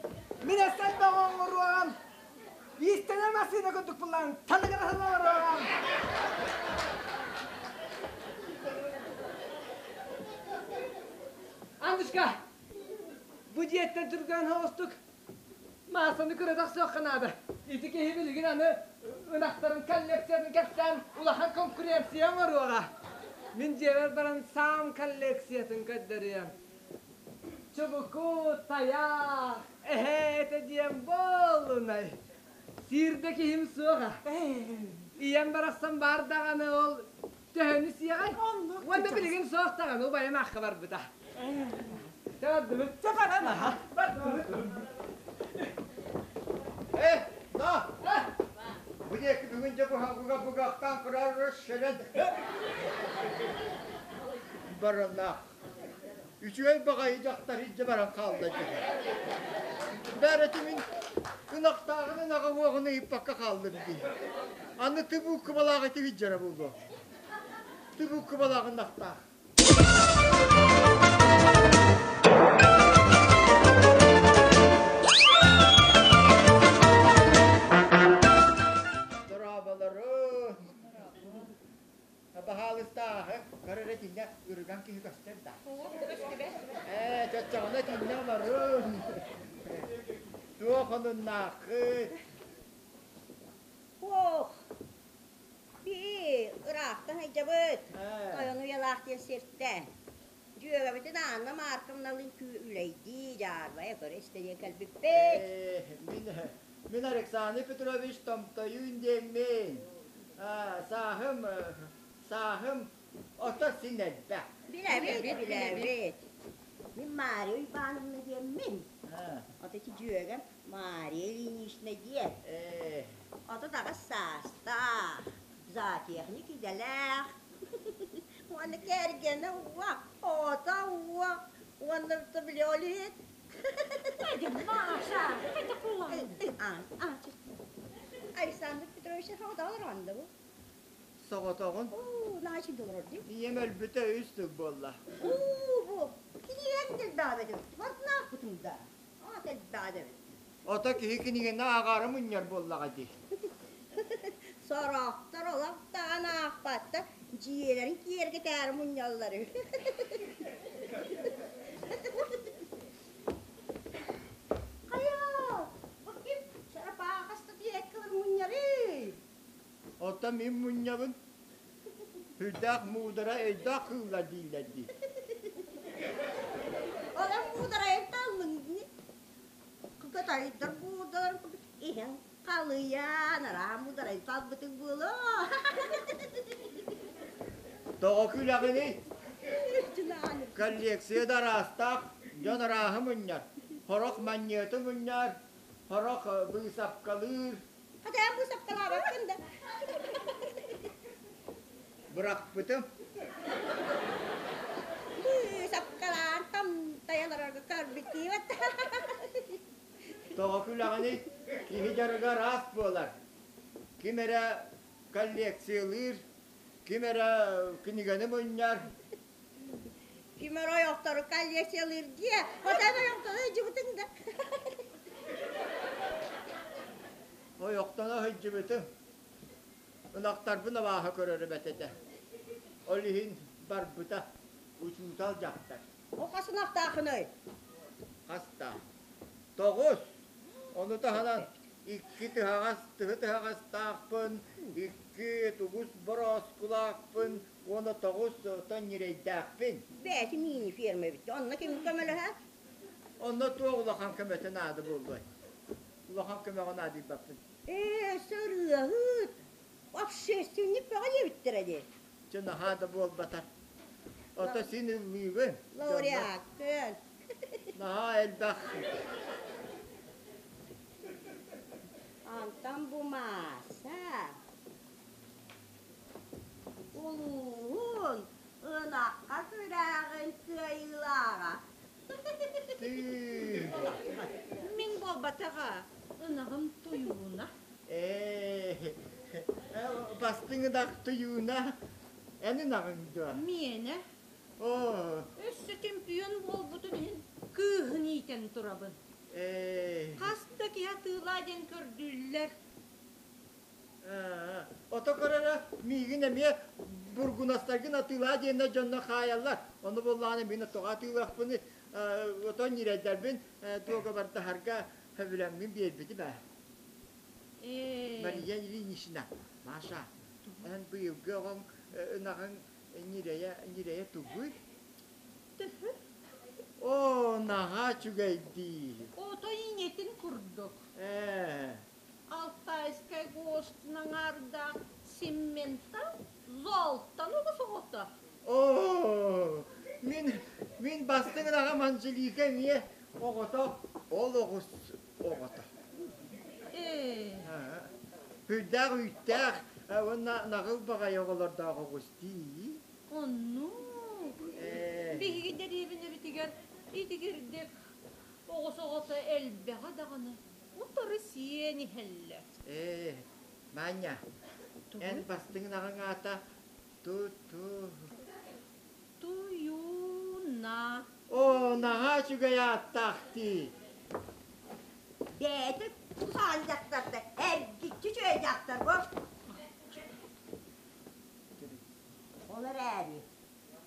[SPEAKER 4] Мин эсэл бөҕө оҥоруоҕам. Иистэнэр массыына курдук буллаан талыгыраһын оҥоруоҕам. Аннушка, бу дьиэттэн түргэн соҕустук маасаны көрө тахсыахха наада. Ити киһи билигин аны ынахтарын коллекциятын кэпсээн улахан конкуренция оҥоруоҕа. Мин дьиэбэр баран саам коллекциятын көрдөрүөм. Чубуку, тайах, эһээ этэ диэн буоллунай. Сиирдэ киһим суоҕа. Ийэм барахсан баар даҕаны ол төһөнү сиэҕэй? Уонна билигин суох даҕаны убайым аахха барбыта. Бардыбыт. Чэ баран аха. Бардыбыт.
[SPEAKER 6] Э, на! Бу диэки бүгүн дьэ буһа бугахтаан кырар шерен бараллаах. Үчүгэй баҕайы дьахтар илдьэ баран хаалла дии. Бээрэтэ мин ынахтааҕын ынаҕа уоҕун ыйыппакка хааллым дии. Аны тыбыыккыбалаах ити илдьэрэ буолуо. Тыбыыккыбалаах ынахтаах. Дорооболорун. Баһаалыстааһы көр эрэ итиннэ ырыган киһи көстөр да. Ээ, чоччоҕуна итиннэ олорун. Туох онуннааххыт?
[SPEAKER 8] Ох, бии, ыраахтан сылдьабыт. Тойон уйалаах диэн сиртэн. Дьүөгэбитин Анна Марковналыын үлэйдии, дьаарбайа көрө истэ диэн кэлбиппит.
[SPEAKER 6] Мин, мин Александр Петрович Томтойуун диэммин. Сааһым, сааһым ото син элбэх.
[SPEAKER 8] Билэбит, билэбит. Мин Мария Уйбаановна диэммин. Ото ити дьүөгэм Мария Ильинична диэн. 38 саастаах. Зоотехник идэлээх. Уонна кэргэнэ уо, оҕото уо, уонна били ол иһин
[SPEAKER 5] Маша, это кулан.
[SPEAKER 8] Александр Петрович соҕотоҕун да бу?
[SPEAKER 6] Соҕотоҕун.
[SPEAKER 8] Уу, наачы долорор дии.
[SPEAKER 6] Ийэм өлбүтэ үс сыл буолла.
[SPEAKER 8] Уу, бу кинигэн дэлбээбэт эбит. Ватнаахпытым да. Аа, дэлбээт эбит.
[SPEAKER 6] Ото киһи кинигэни ааҕаары мунньар буоллаҕа дии.
[SPEAKER 8] Сорохтор олох даҕаны аахпаттар, дьиэлэрин киэргэтээри мунньаллар үһү. Хайа, бу ким чарапаахаста тиэккилэр мунньарый?
[SPEAKER 6] Оттон мин мунньабын. Сүрдээх муудара өйдөөх кыыллар дииллэр дии.
[SPEAKER 8] Ол эн муударайын таллыҥ дии. Кытайдар буурдаларын курдук иһэн халыйан, араан муударай талбытыҥ буолуо.
[SPEAKER 6] Тоҕо күлэҕиний? Коллекция да араастаах, дьон арааһы мунньар. Сорох манньыаты мунньар, сорох быысапкалыыр.
[SPEAKER 8] Хатаан быысапкалаабаккын да.
[SPEAKER 6] Бырахпытым.
[SPEAKER 8] Быысапкалаан тамтайан олорорго көрбүттүү
[SPEAKER 6] Тоҕо күлэҕиний? Киһи дьарыга араас буолар. Ким эрэ коллекциялыыр, ким эрэ кинигэни мунньар.
[SPEAKER 8] Ким эрэ ойохтору коллекциялыыр дии. Отон ойохтору сылдьыбытыҥ да.
[SPEAKER 6] Ойохтоно сылдьыбытым. Ынахтарбын абааһы көрөрүм этэ. Ол иһин барбыта учуутал дьахтар.
[SPEAKER 8] О хас ынахтаахыный?
[SPEAKER 6] Хаста? Тоҕус. Ону таһынан икки тыһаҕас тыһы тыһаҕастаахпын, икки тугус борооскулаахпын уонна тоҕус тон ньирэйдээхпин.
[SPEAKER 8] Бэйэти мини ферма эбит. Онно ким көмөлөһө?
[SPEAKER 6] Онно туох улахан көмөтө наада буолуой? Улахан көмөҕө наадыйбаппын.
[SPEAKER 8] Ээ, сырыаһыт, общественник бөҕө диэбиттэрэ дии.
[SPEAKER 6] Чэ, наһаа да буолбатар. Ото син ыллыыбын.
[SPEAKER 8] Лауреат,
[SPEAKER 6] Наһаа элбэх.
[SPEAKER 8] Антон бу Мааса улууһун ынахха күрээҕин кыайыылааҕа.
[SPEAKER 5] Мин буолбатаҕа, ынаҕым туйууна.
[SPEAKER 6] Ээ, бастыҥ ынах туйууна эн ынаҕыҥ дуо?
[SPEAKER 5] Миэнэ.
[SPEAKER 6] Оо.
[SPEAKER 5] Өссө чемпион буолбутун иһин кыыһын иитэн турабын.
[SPEAKER 6] Ээ.
[SPEAKER 5] Хас да киһи атыылаа диэн көрдүүллэр.
[SPEAKER 6] Ото көрөрө миигин эмиэ бургунастаргын атыылаа диэннэр дьонно хаайаллар. Ону буоллаҕына мин тоҕо атыылыахпыный отон ньирэйдэрбин дуогабардаһарга сөбүлэҥмин биэрбитим ээ. Мария Ильинична, Маша, эн быйылгы оҕоҥ ынаҕыҥ ньирэйэ ньирэйэ тугуй?
[SPEAKER 5] Төһө?
[SPEAKER 6] Оо, наһаа үчүгэйдии.
[SPEAKER 5] Ото ийэтин курдук.
[SPEAKER 6] Ээ.
[SPEAKER 5] Алтайскай ГОСТ-ун аҥаардаах Симментал Золтан оҕус оҕото.
[SPEAKER 6] Оо, мин мин бастыҥ ынаҕым Анжелика эмиэ оҕото, ол оҕус оҕото.
[SPEAKER 5] Ээ.
[SPEAKER 6] Үрдээх үүттээх уонна наҕыл баҕайы оҕолордоох оҕус дии.
[SPEAKER 5] Оннук.
[SPEAKER 6] Ээ.
[SPEAKER 5] Биһиги дэриэбинэбитигэр итигирдик оҕус оҕото элбэҕэ даҕаны утары сиэн иһэллэр.
[SPEAKER 6] Ээ, Маня, эн бастыҥ ынаҕыҥ аата ту-ту.
[SPEAKER 5] Туйуна.
[SPEAKER 6] Оо, наһаа үчүгэй ааттаах дии.
[SPEAKER 8] Бэйэтэ тусаан дьахтарда, эргиччи үчүгэй дьахтар бу. Ол эрээри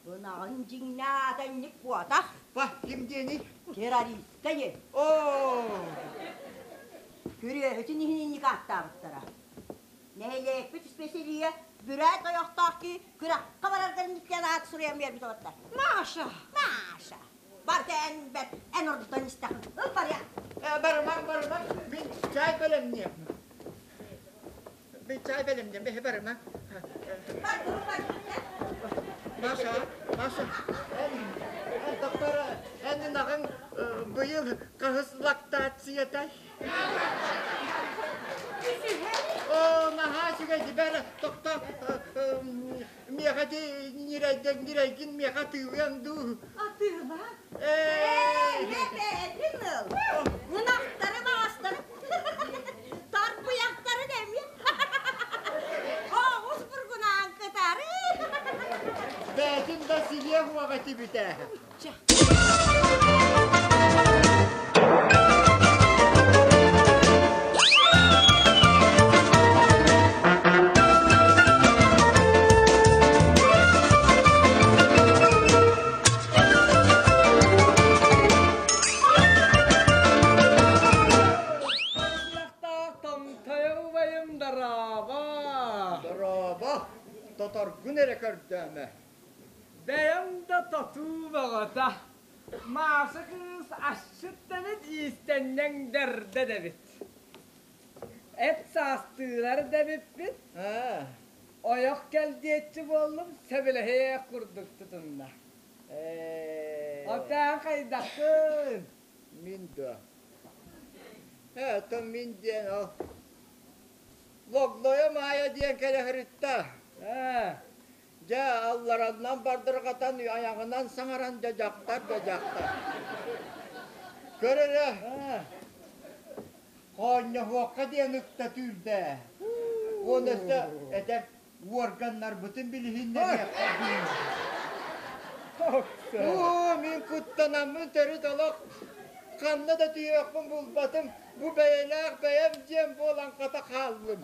[SPEAKER 8] Ынаҕын дьиҥнээх буотах.
[SPEAKER 6] Па, ким диэний?
[SPEAKER 8] Террористка диэн.
[SPEAKER 6] Оо!
[SPEAKER 8] Күрүөһүтүн иһин инник ааттаабыттара. Нэһилиэкпит испэсэлииһэ бүрээт ойохтоох киһи күрэххэ бараргар инниттэн аат суруйан биэрбит оҕоттор.
[SPEAKER 5] Маша!
[SPEAKER 8] Маша! Барда эн бэрт, эн ордутан истэххин. Ыл барыах!
[SPEAKER 6] Э, барымаҥ, барымаҥ, мин чай бэлэмниэм. Мин чай бэлэмниэм, бэһи барымаҥ. Маша, Маша, эн, эн доктор, эн ынаҕыҥ быйыл хаһыс лактациятай? Оо, наһаа үчүгэй, бэр, тохтоо, миэхэ ити ньирэйдэр ньирэйгин миэхэ атыылыаҥ дуу?
[SPEAKER 9] Атыылаан?
[SPEAKER 6] Ээ,
[SPEAKER 8] Бэйэтин ыл. Ынахтары маастары тарбыйахтарын эмиэ. Оҕус бургунаан кытары.
[SPEAKER 6] Бэйэтин да силиэ уоҕа тибитэ.
[SPEAKER 4] Томтойо убайым дорообо!
[SPEAKER 6] Дорообо! Тоторгун эрэ көрдөөмө.
[SPEAKER 4] Бэйэм да тотуу бөҕөтө. Мааса кыыс асчыт да эбит, иистэнньэҥ дэрдэ да эбит. Эт саастыылар да эбиппит. Ойох кэл диэччи буоллум, сөбүлэһиэх курдук тутунна. Отаан хайдаххын?
[SPEAKER 6] Мин да. Это мин диэн ол Логлойо Маайа диэн кэлэһириттэ. Дьэ, аллараннан бардырҕатан, айаҕынан саҥаран дьэ дьахтар да дьахтар. Көр эрэ, хоонньоһуохха диэн ыкта түүрдэ. Уон өссө этэр уорганнарбытын билиһиннэриэххэ диир. Оо, мин куттанаммын төрүт олох ханна да түһүөхпүн булбатым. Бу бэйэлээх бэйэм дьиэм буолан хата хааллым.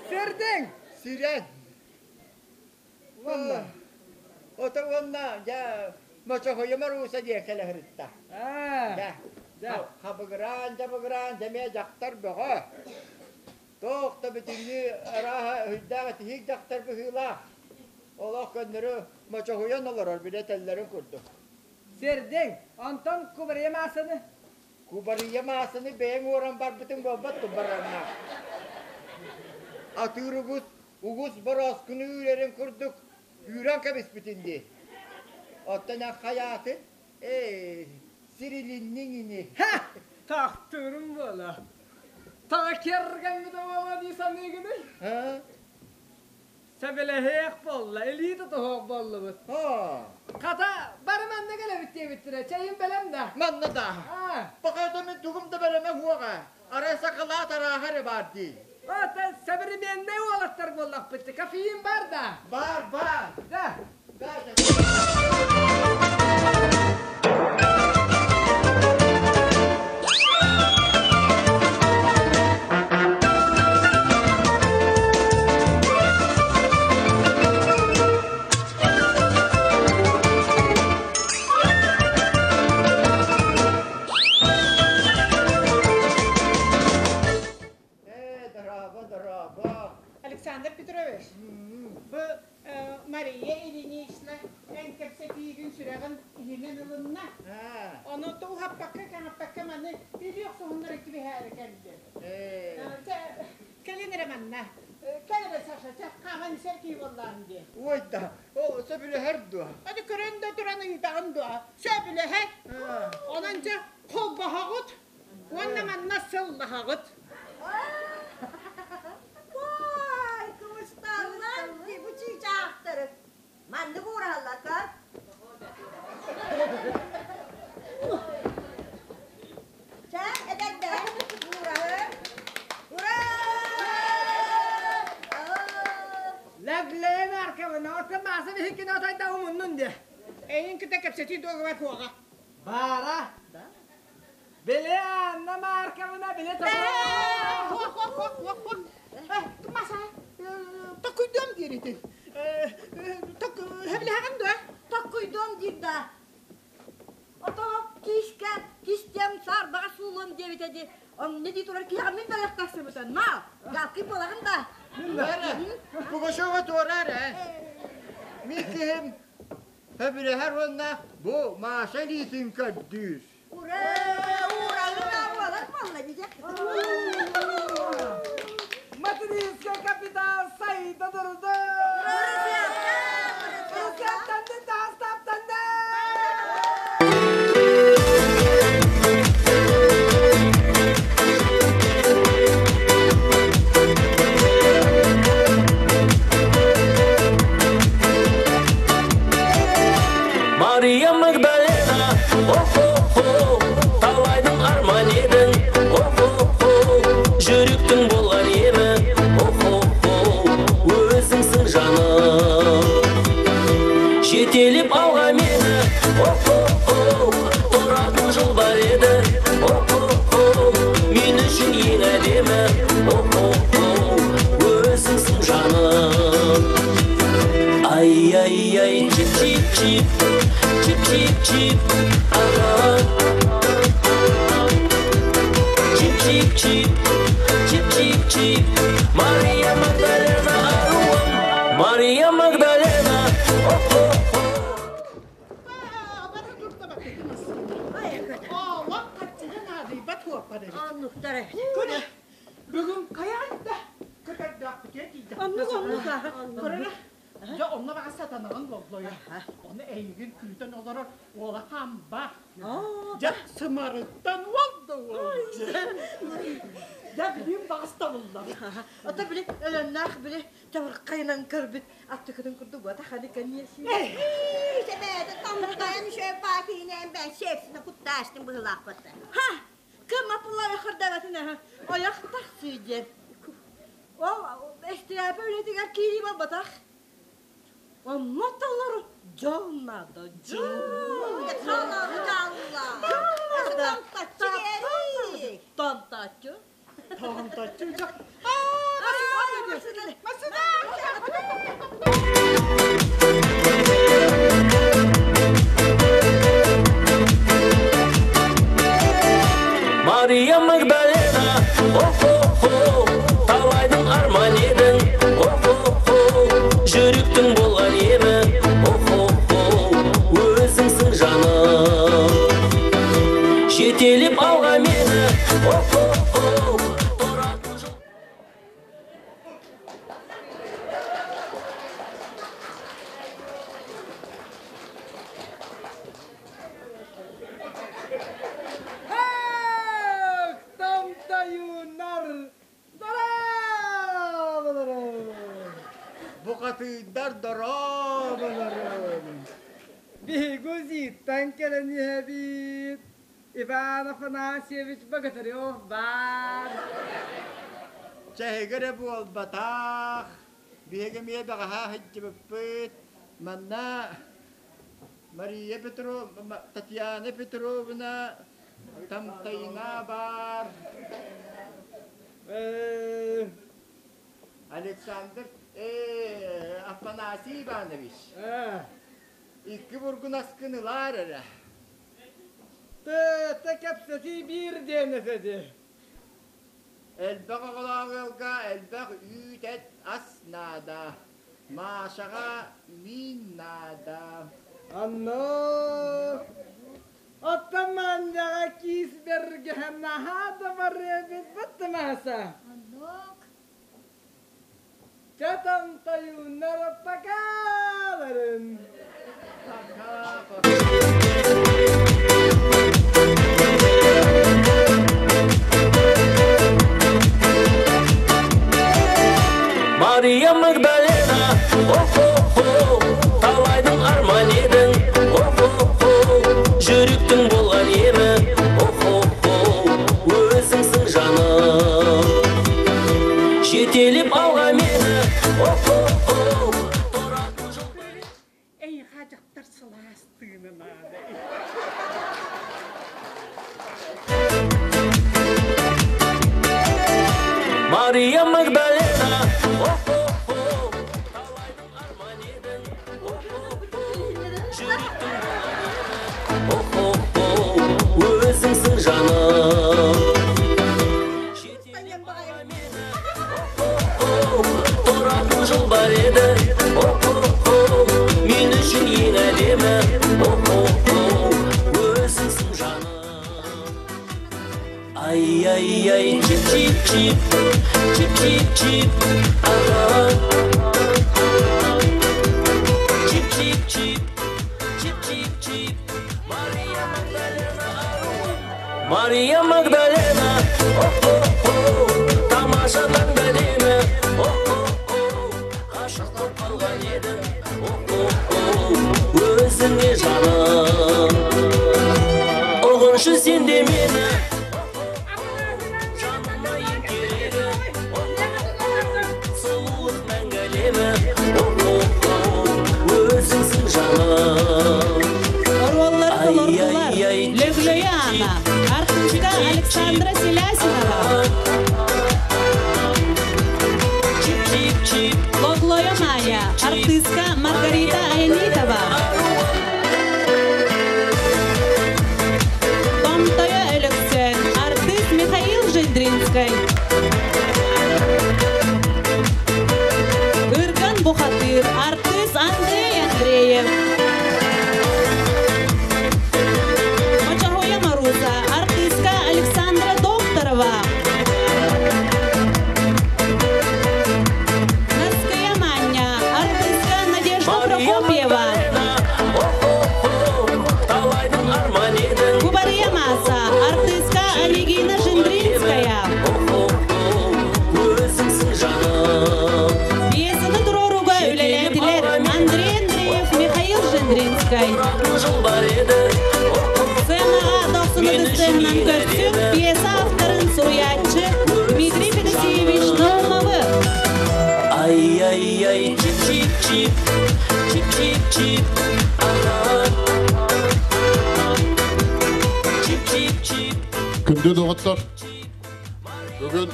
[SPEAKER 4] Сирдиҥ!
[SPEAKER 6] Сирэн. Уонна ото уонна дьэ Мочохойо Марууса диэн кэлэ сырытта. Дьэ, хабыгыраан дьабыгыраан дэмиэ дьахтар бөҕө. Туох да бүтүннүү арааһа өйдөөх этиһиик дьахтар быһыылаах. Олох көннөрү мочоһуйан олорор билэ этэллэрин курдук.
[SPEAKER 4] Сирдиҥ, онтон кубарыйа маасаны?
[SPEAKER 6] Кубарыйа маасаны бэйэҥ уоран барбытыҥ буолбат тубараннаах. Атыыр угус Угус борооскуну үүрэрин курдук үүрэн кэбиспитин дии. Оттон эн хайаатын? Ээ, сирилинниҥ ини.
[SPEAKER 4] Һэ! Тахтыырым буола. Таҥа киэргэммитэ буолуо дии саныыгыный?
[SPEAKER 6] Һа?
[SPEAKER 4] Сөбүлэһиэх буолла, илии тутуһуох буоллубут. Хата, бары манна кэлэбит диэбиттэрэ, чэйим бэлэм да?
[SPEAKER 6] Манна да. Пока мин тугум да бэлэмэ суоҕа. Арай сакалаат арааһа эрэ баар дии.
[SPEAKER 4] Оттон современнай уолаттар буоллахпыт кофеин бар да?
[SPEAKER 6] Бар, бар.
[SPEAKER 4] Да.
[SPEAKER 6] Да. Ээ, дорообо, дорообо.
[SPEAKER 5] Александр Петрович, бу Мария Ильинична эн кэпсэтиигин сүрэҕин иһинэн ылынна. Ону уһаппакка, кэҥэппэккэ маны илии охсуһуннара кибиһээри кэллим. Кэлин эрэ манна. Кэл эрэ, Саша, чэ, хааман исэр киһи буоллаҕын дии.
[SPEAKER 6] Ой да, ол сөбүлэһэр дуо?
[SPEAKER 5] Аны көрөн да туран ыйытаҕын дуо? Сөбүлэһэр. Онон дьэ холбоһоҕут уонна манна сыллаһаҕыт.
[SPEAKER 8] Ой, кыбысталлар дии бу чыычаахтары. Маннык уураһаллар көр. Чэ, эдэрдэр, уураһы. Ура!
[SPEAKER 4] Лэглээн аркабын, оттон мааса биһиккини отойда умуннун де.
[SPEAKER 5] Эйин кытта кэпсэтии дуогабар хуоҕа.
[SPEAKER 4] Баара. Били Анна Марковна, били
[SPEAKER 5] Хуох, хуох, хуох, хуох, хуох. Маса, токуйдуом диир ити. Хэбилэһэҕин дуо?
[SPEAKER 8] Токкуйдуом диир да. Ото киискэ кистиэм саарбаҕа суулуом диэбитэ дии. Онно дии турар киһиэхэ мин бэлэх тахсыбыта. На, галкый буолаҕын да.
[SPEAKER 6] Пугачева туора эрэ. Мин киһим сөбүлэһэр уонна бу Маша илиитин көрдүүр.
[SPEAKER 8] Ура! Ура! Ура! Буолар буолла дии.
[SPEAKER 4] Материнский капитал сайда турду! Ырысыаптанды, таастаптанды!
[SPEAKER 2] Чип-чип, чип-чип-чип, ага. Чип-чип-чип, чип-чип-чип, Мария Магдалена, аруам, Мария Магдалена, о-хо-хо.
[SPEAKER 5] Бүгүн хайаан да көтөрдөөхпүтүгэр тиийдэх.
[SPEAKER 9] Оннук, оннук,
[SPEAKER 5] Көрөрө. Дьэ, онно баҕас сатанаҕын боллойо. Ону эйигин күүтэн олорор уола хамба. Дьэ, сымарыттан уол да уол. Дьэ, билим баҕас табыллар.
[SPEAKER 9] Ото били өлөннөөх били чабырқайынан көрбүт аттыкытын курдук буота ханы конечно.
[SPEAKER 8] Себеті тамыртайын шөп баакиинeen бэн сепсine куттаастын быһылаахпатта.
[SPEAKER 9] Ха! Кым апыллары хырдабатын ойох тахсыы диэн. Ол эстирээпэ үлэтигэр киирии буолбатах. Онно толору дьол наада, дьол.
[SPEAKER 8] Тантаччы
[SPEAKER 9] Тантаччы.
[SPEAKER 5] Тантаччы.
[SPEAKER 2] Мария Магдалена, о-хо-хо, талайдың арман едің, о-хо-хо, жүректің болған емі, о-хо-хо, өзіңсің жаным. Жетелеп алға мені, о-хо-хо, тұратын жол.
[SPEAKER 4] Тамтаюнар дарабалары.
[SPEAKER 6] Букатыйдар доробаларын.
[SPEAKER 4] Биһиги кэлэн иһэбит. Иван Афанасьевич Богатырев бар.
[SPEAKER 6] Чэһигере буолбатах. Биһиги мие бэҕэһээ сылдьыбыппыт. Манна Мария Петровна, Татьяна Петровна Тамтайна бар. Александр Афанасий Иванович. Икки бургун аскын ылаар эрэ.
[SPEAKER 4] Тэ кэпсэтии биир диэн эсэди.
[SPEAKER 6] Элбэх оҕолоох ыалга элбэх үүт эт ас наада. Машаҕа миин наада.
[SPEAKER 4] Оннук. Оттон манньаҕа киис бэргэһэ наһаа да барыа эбит баттымааса.
[SPEAKER 7] Оннук.
[SPEAKER 4] Чэ томтойууннар покаларын.
[SPEAKER 6] Пока, пока.
[SPEAKER 2] Мария Магдалена, о-хо-хо, талайдың арман едің, о-хо-хо, жүректің болған емі, о-хо-хо, өзіңсің жаным. Жетелеп алға мені, о-хо-хо, тұратын жол.
[SPEAKER 5] Эй, хажаттар сылаастыгына наада.
[SPEAKER 2] Мария Магдалена, о-хо-хо, талайдың арман едің, о-хо-хо, жүректің болған емі, о-хо-хо, өзіңсің жаным. Жетелеп алға мені, о-хо-хо, тұратын жол бар еді, о-хо-хо, мен үшін ең әдемі, о-хо-хо, өзіңсің жаным. Ай-яй-яй, чип-чип-чип, чип-чип-чип, ага. Чип-чип-чип, чип-чип-чип, Мария Магдалена, аруым. Мария Магдалена, о-хо-хо, тамаша таңда әдемі, о-хо-хо, ғашық болып қалған едім, о-хо-хо, өзіңе жаным. Ұғыншы сен де мені, жаныма ең керегі, сұлулық мәңгі әлемі, о-хо-хо, өзіңсің жаным.
[SPEAKER 10] Оруоллары толордулар.
[SPEAKER 2] Ай-яй-яй,
[SPEAKER 10] Лөглөйө Ана. Артистка Александра Селясинова. Логлойо Майя, артистка Маргарита Аянитова. Томтойо Өлөксөөн, артист Михаил Жендринскай. Ырган Бухатыр, артист Андрей Андреев. Мочахоя Маруза, артистка Александра Докторова. Наская Маня, артистка Надежда Прокопьева. Кубария Маса, артистка Алигина Жендринская. Пьесаны туруорууга үлэлээтилэр Андрей Андреев, Михаил Жендринскай. Сценаҕа дохсун ытыс тыаһынан көрсүҥ пьеса авторын суруйааччы Дмитрий Федосеевич Наумовы.
[SPEAKER 2] Ай-яй-яй, чип-чип-чип, чип-чип-чип, ага. Чип-чип-чип.
[SPEAKER 11] Күндү доҕоттор, бүгүн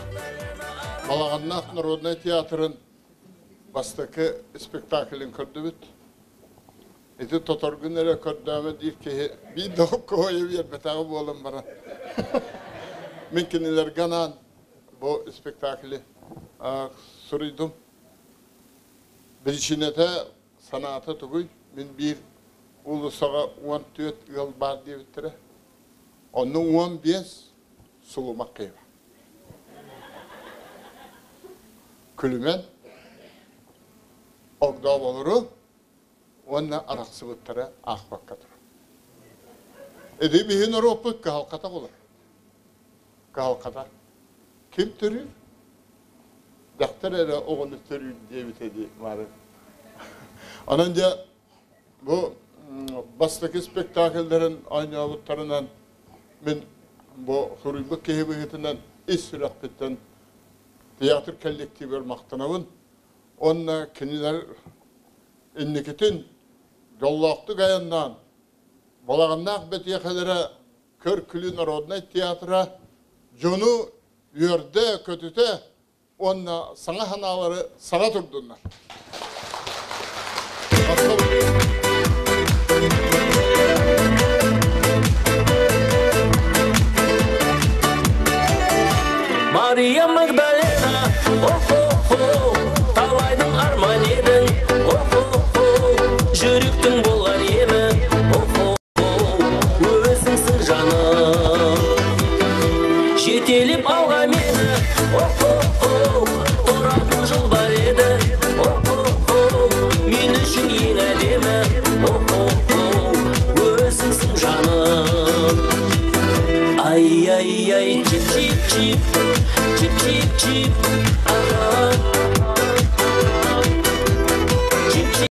[SPEAKER 11] Балаҕаннаах народнай театрын бастакы спектаклин көрдүбүт. Ити тоторгун эрэ көрдөөмө диир киһи биир да куһуойу биэрбэтэҕэ буолан баран. Мин кинилэргэ анаан бу спектакли суруйдум. Биричиинэтэ санаата тугуй? Мин биир уулуссаҕа 14 ыал баар диэбиттэрэ. Онно 15 сулумах киһи баар. Күлүмэн, огдооболору уонна арахсыбыттара аахпакка турар. Ити биһи норуоппут кыһалҕата буолар. Кыһалҕата. Ким төрүүр? Дьахтар эрэ оҕону төрүүр диэбитэ дии мары. Онон дьэ бу бастакы спектакльдарын оонньообуттарынан мин бу суруйбут киһи быһыытынан ис сүрэхпиттэн театр коллективигэр махтанабын. Уонна кинилэр инникитин дьоллоохтук айаннаан Балаҕаннаах бэтиэхэлэрэ Көр-күлүү народнай театра дьону үөрдэ-көтүтэ уонна саҥа санаалары саҥа турдуннар.
[SPEAKER 2] Мария Магдалена, о-хо-хо, талайдың арман едің, о-хо-хо, жүректің болған емі, о-хо-хо, өзіңсің жаным. Жетелеп алға мені, о-хо-хо, тұратын жол бар еді, о-хо-хо, мен үшін ең әдемі, о-хо-хо, өзіңсің жаным. Ай-яй-яй, чип-чип-чип, чип-чип-чип, ага.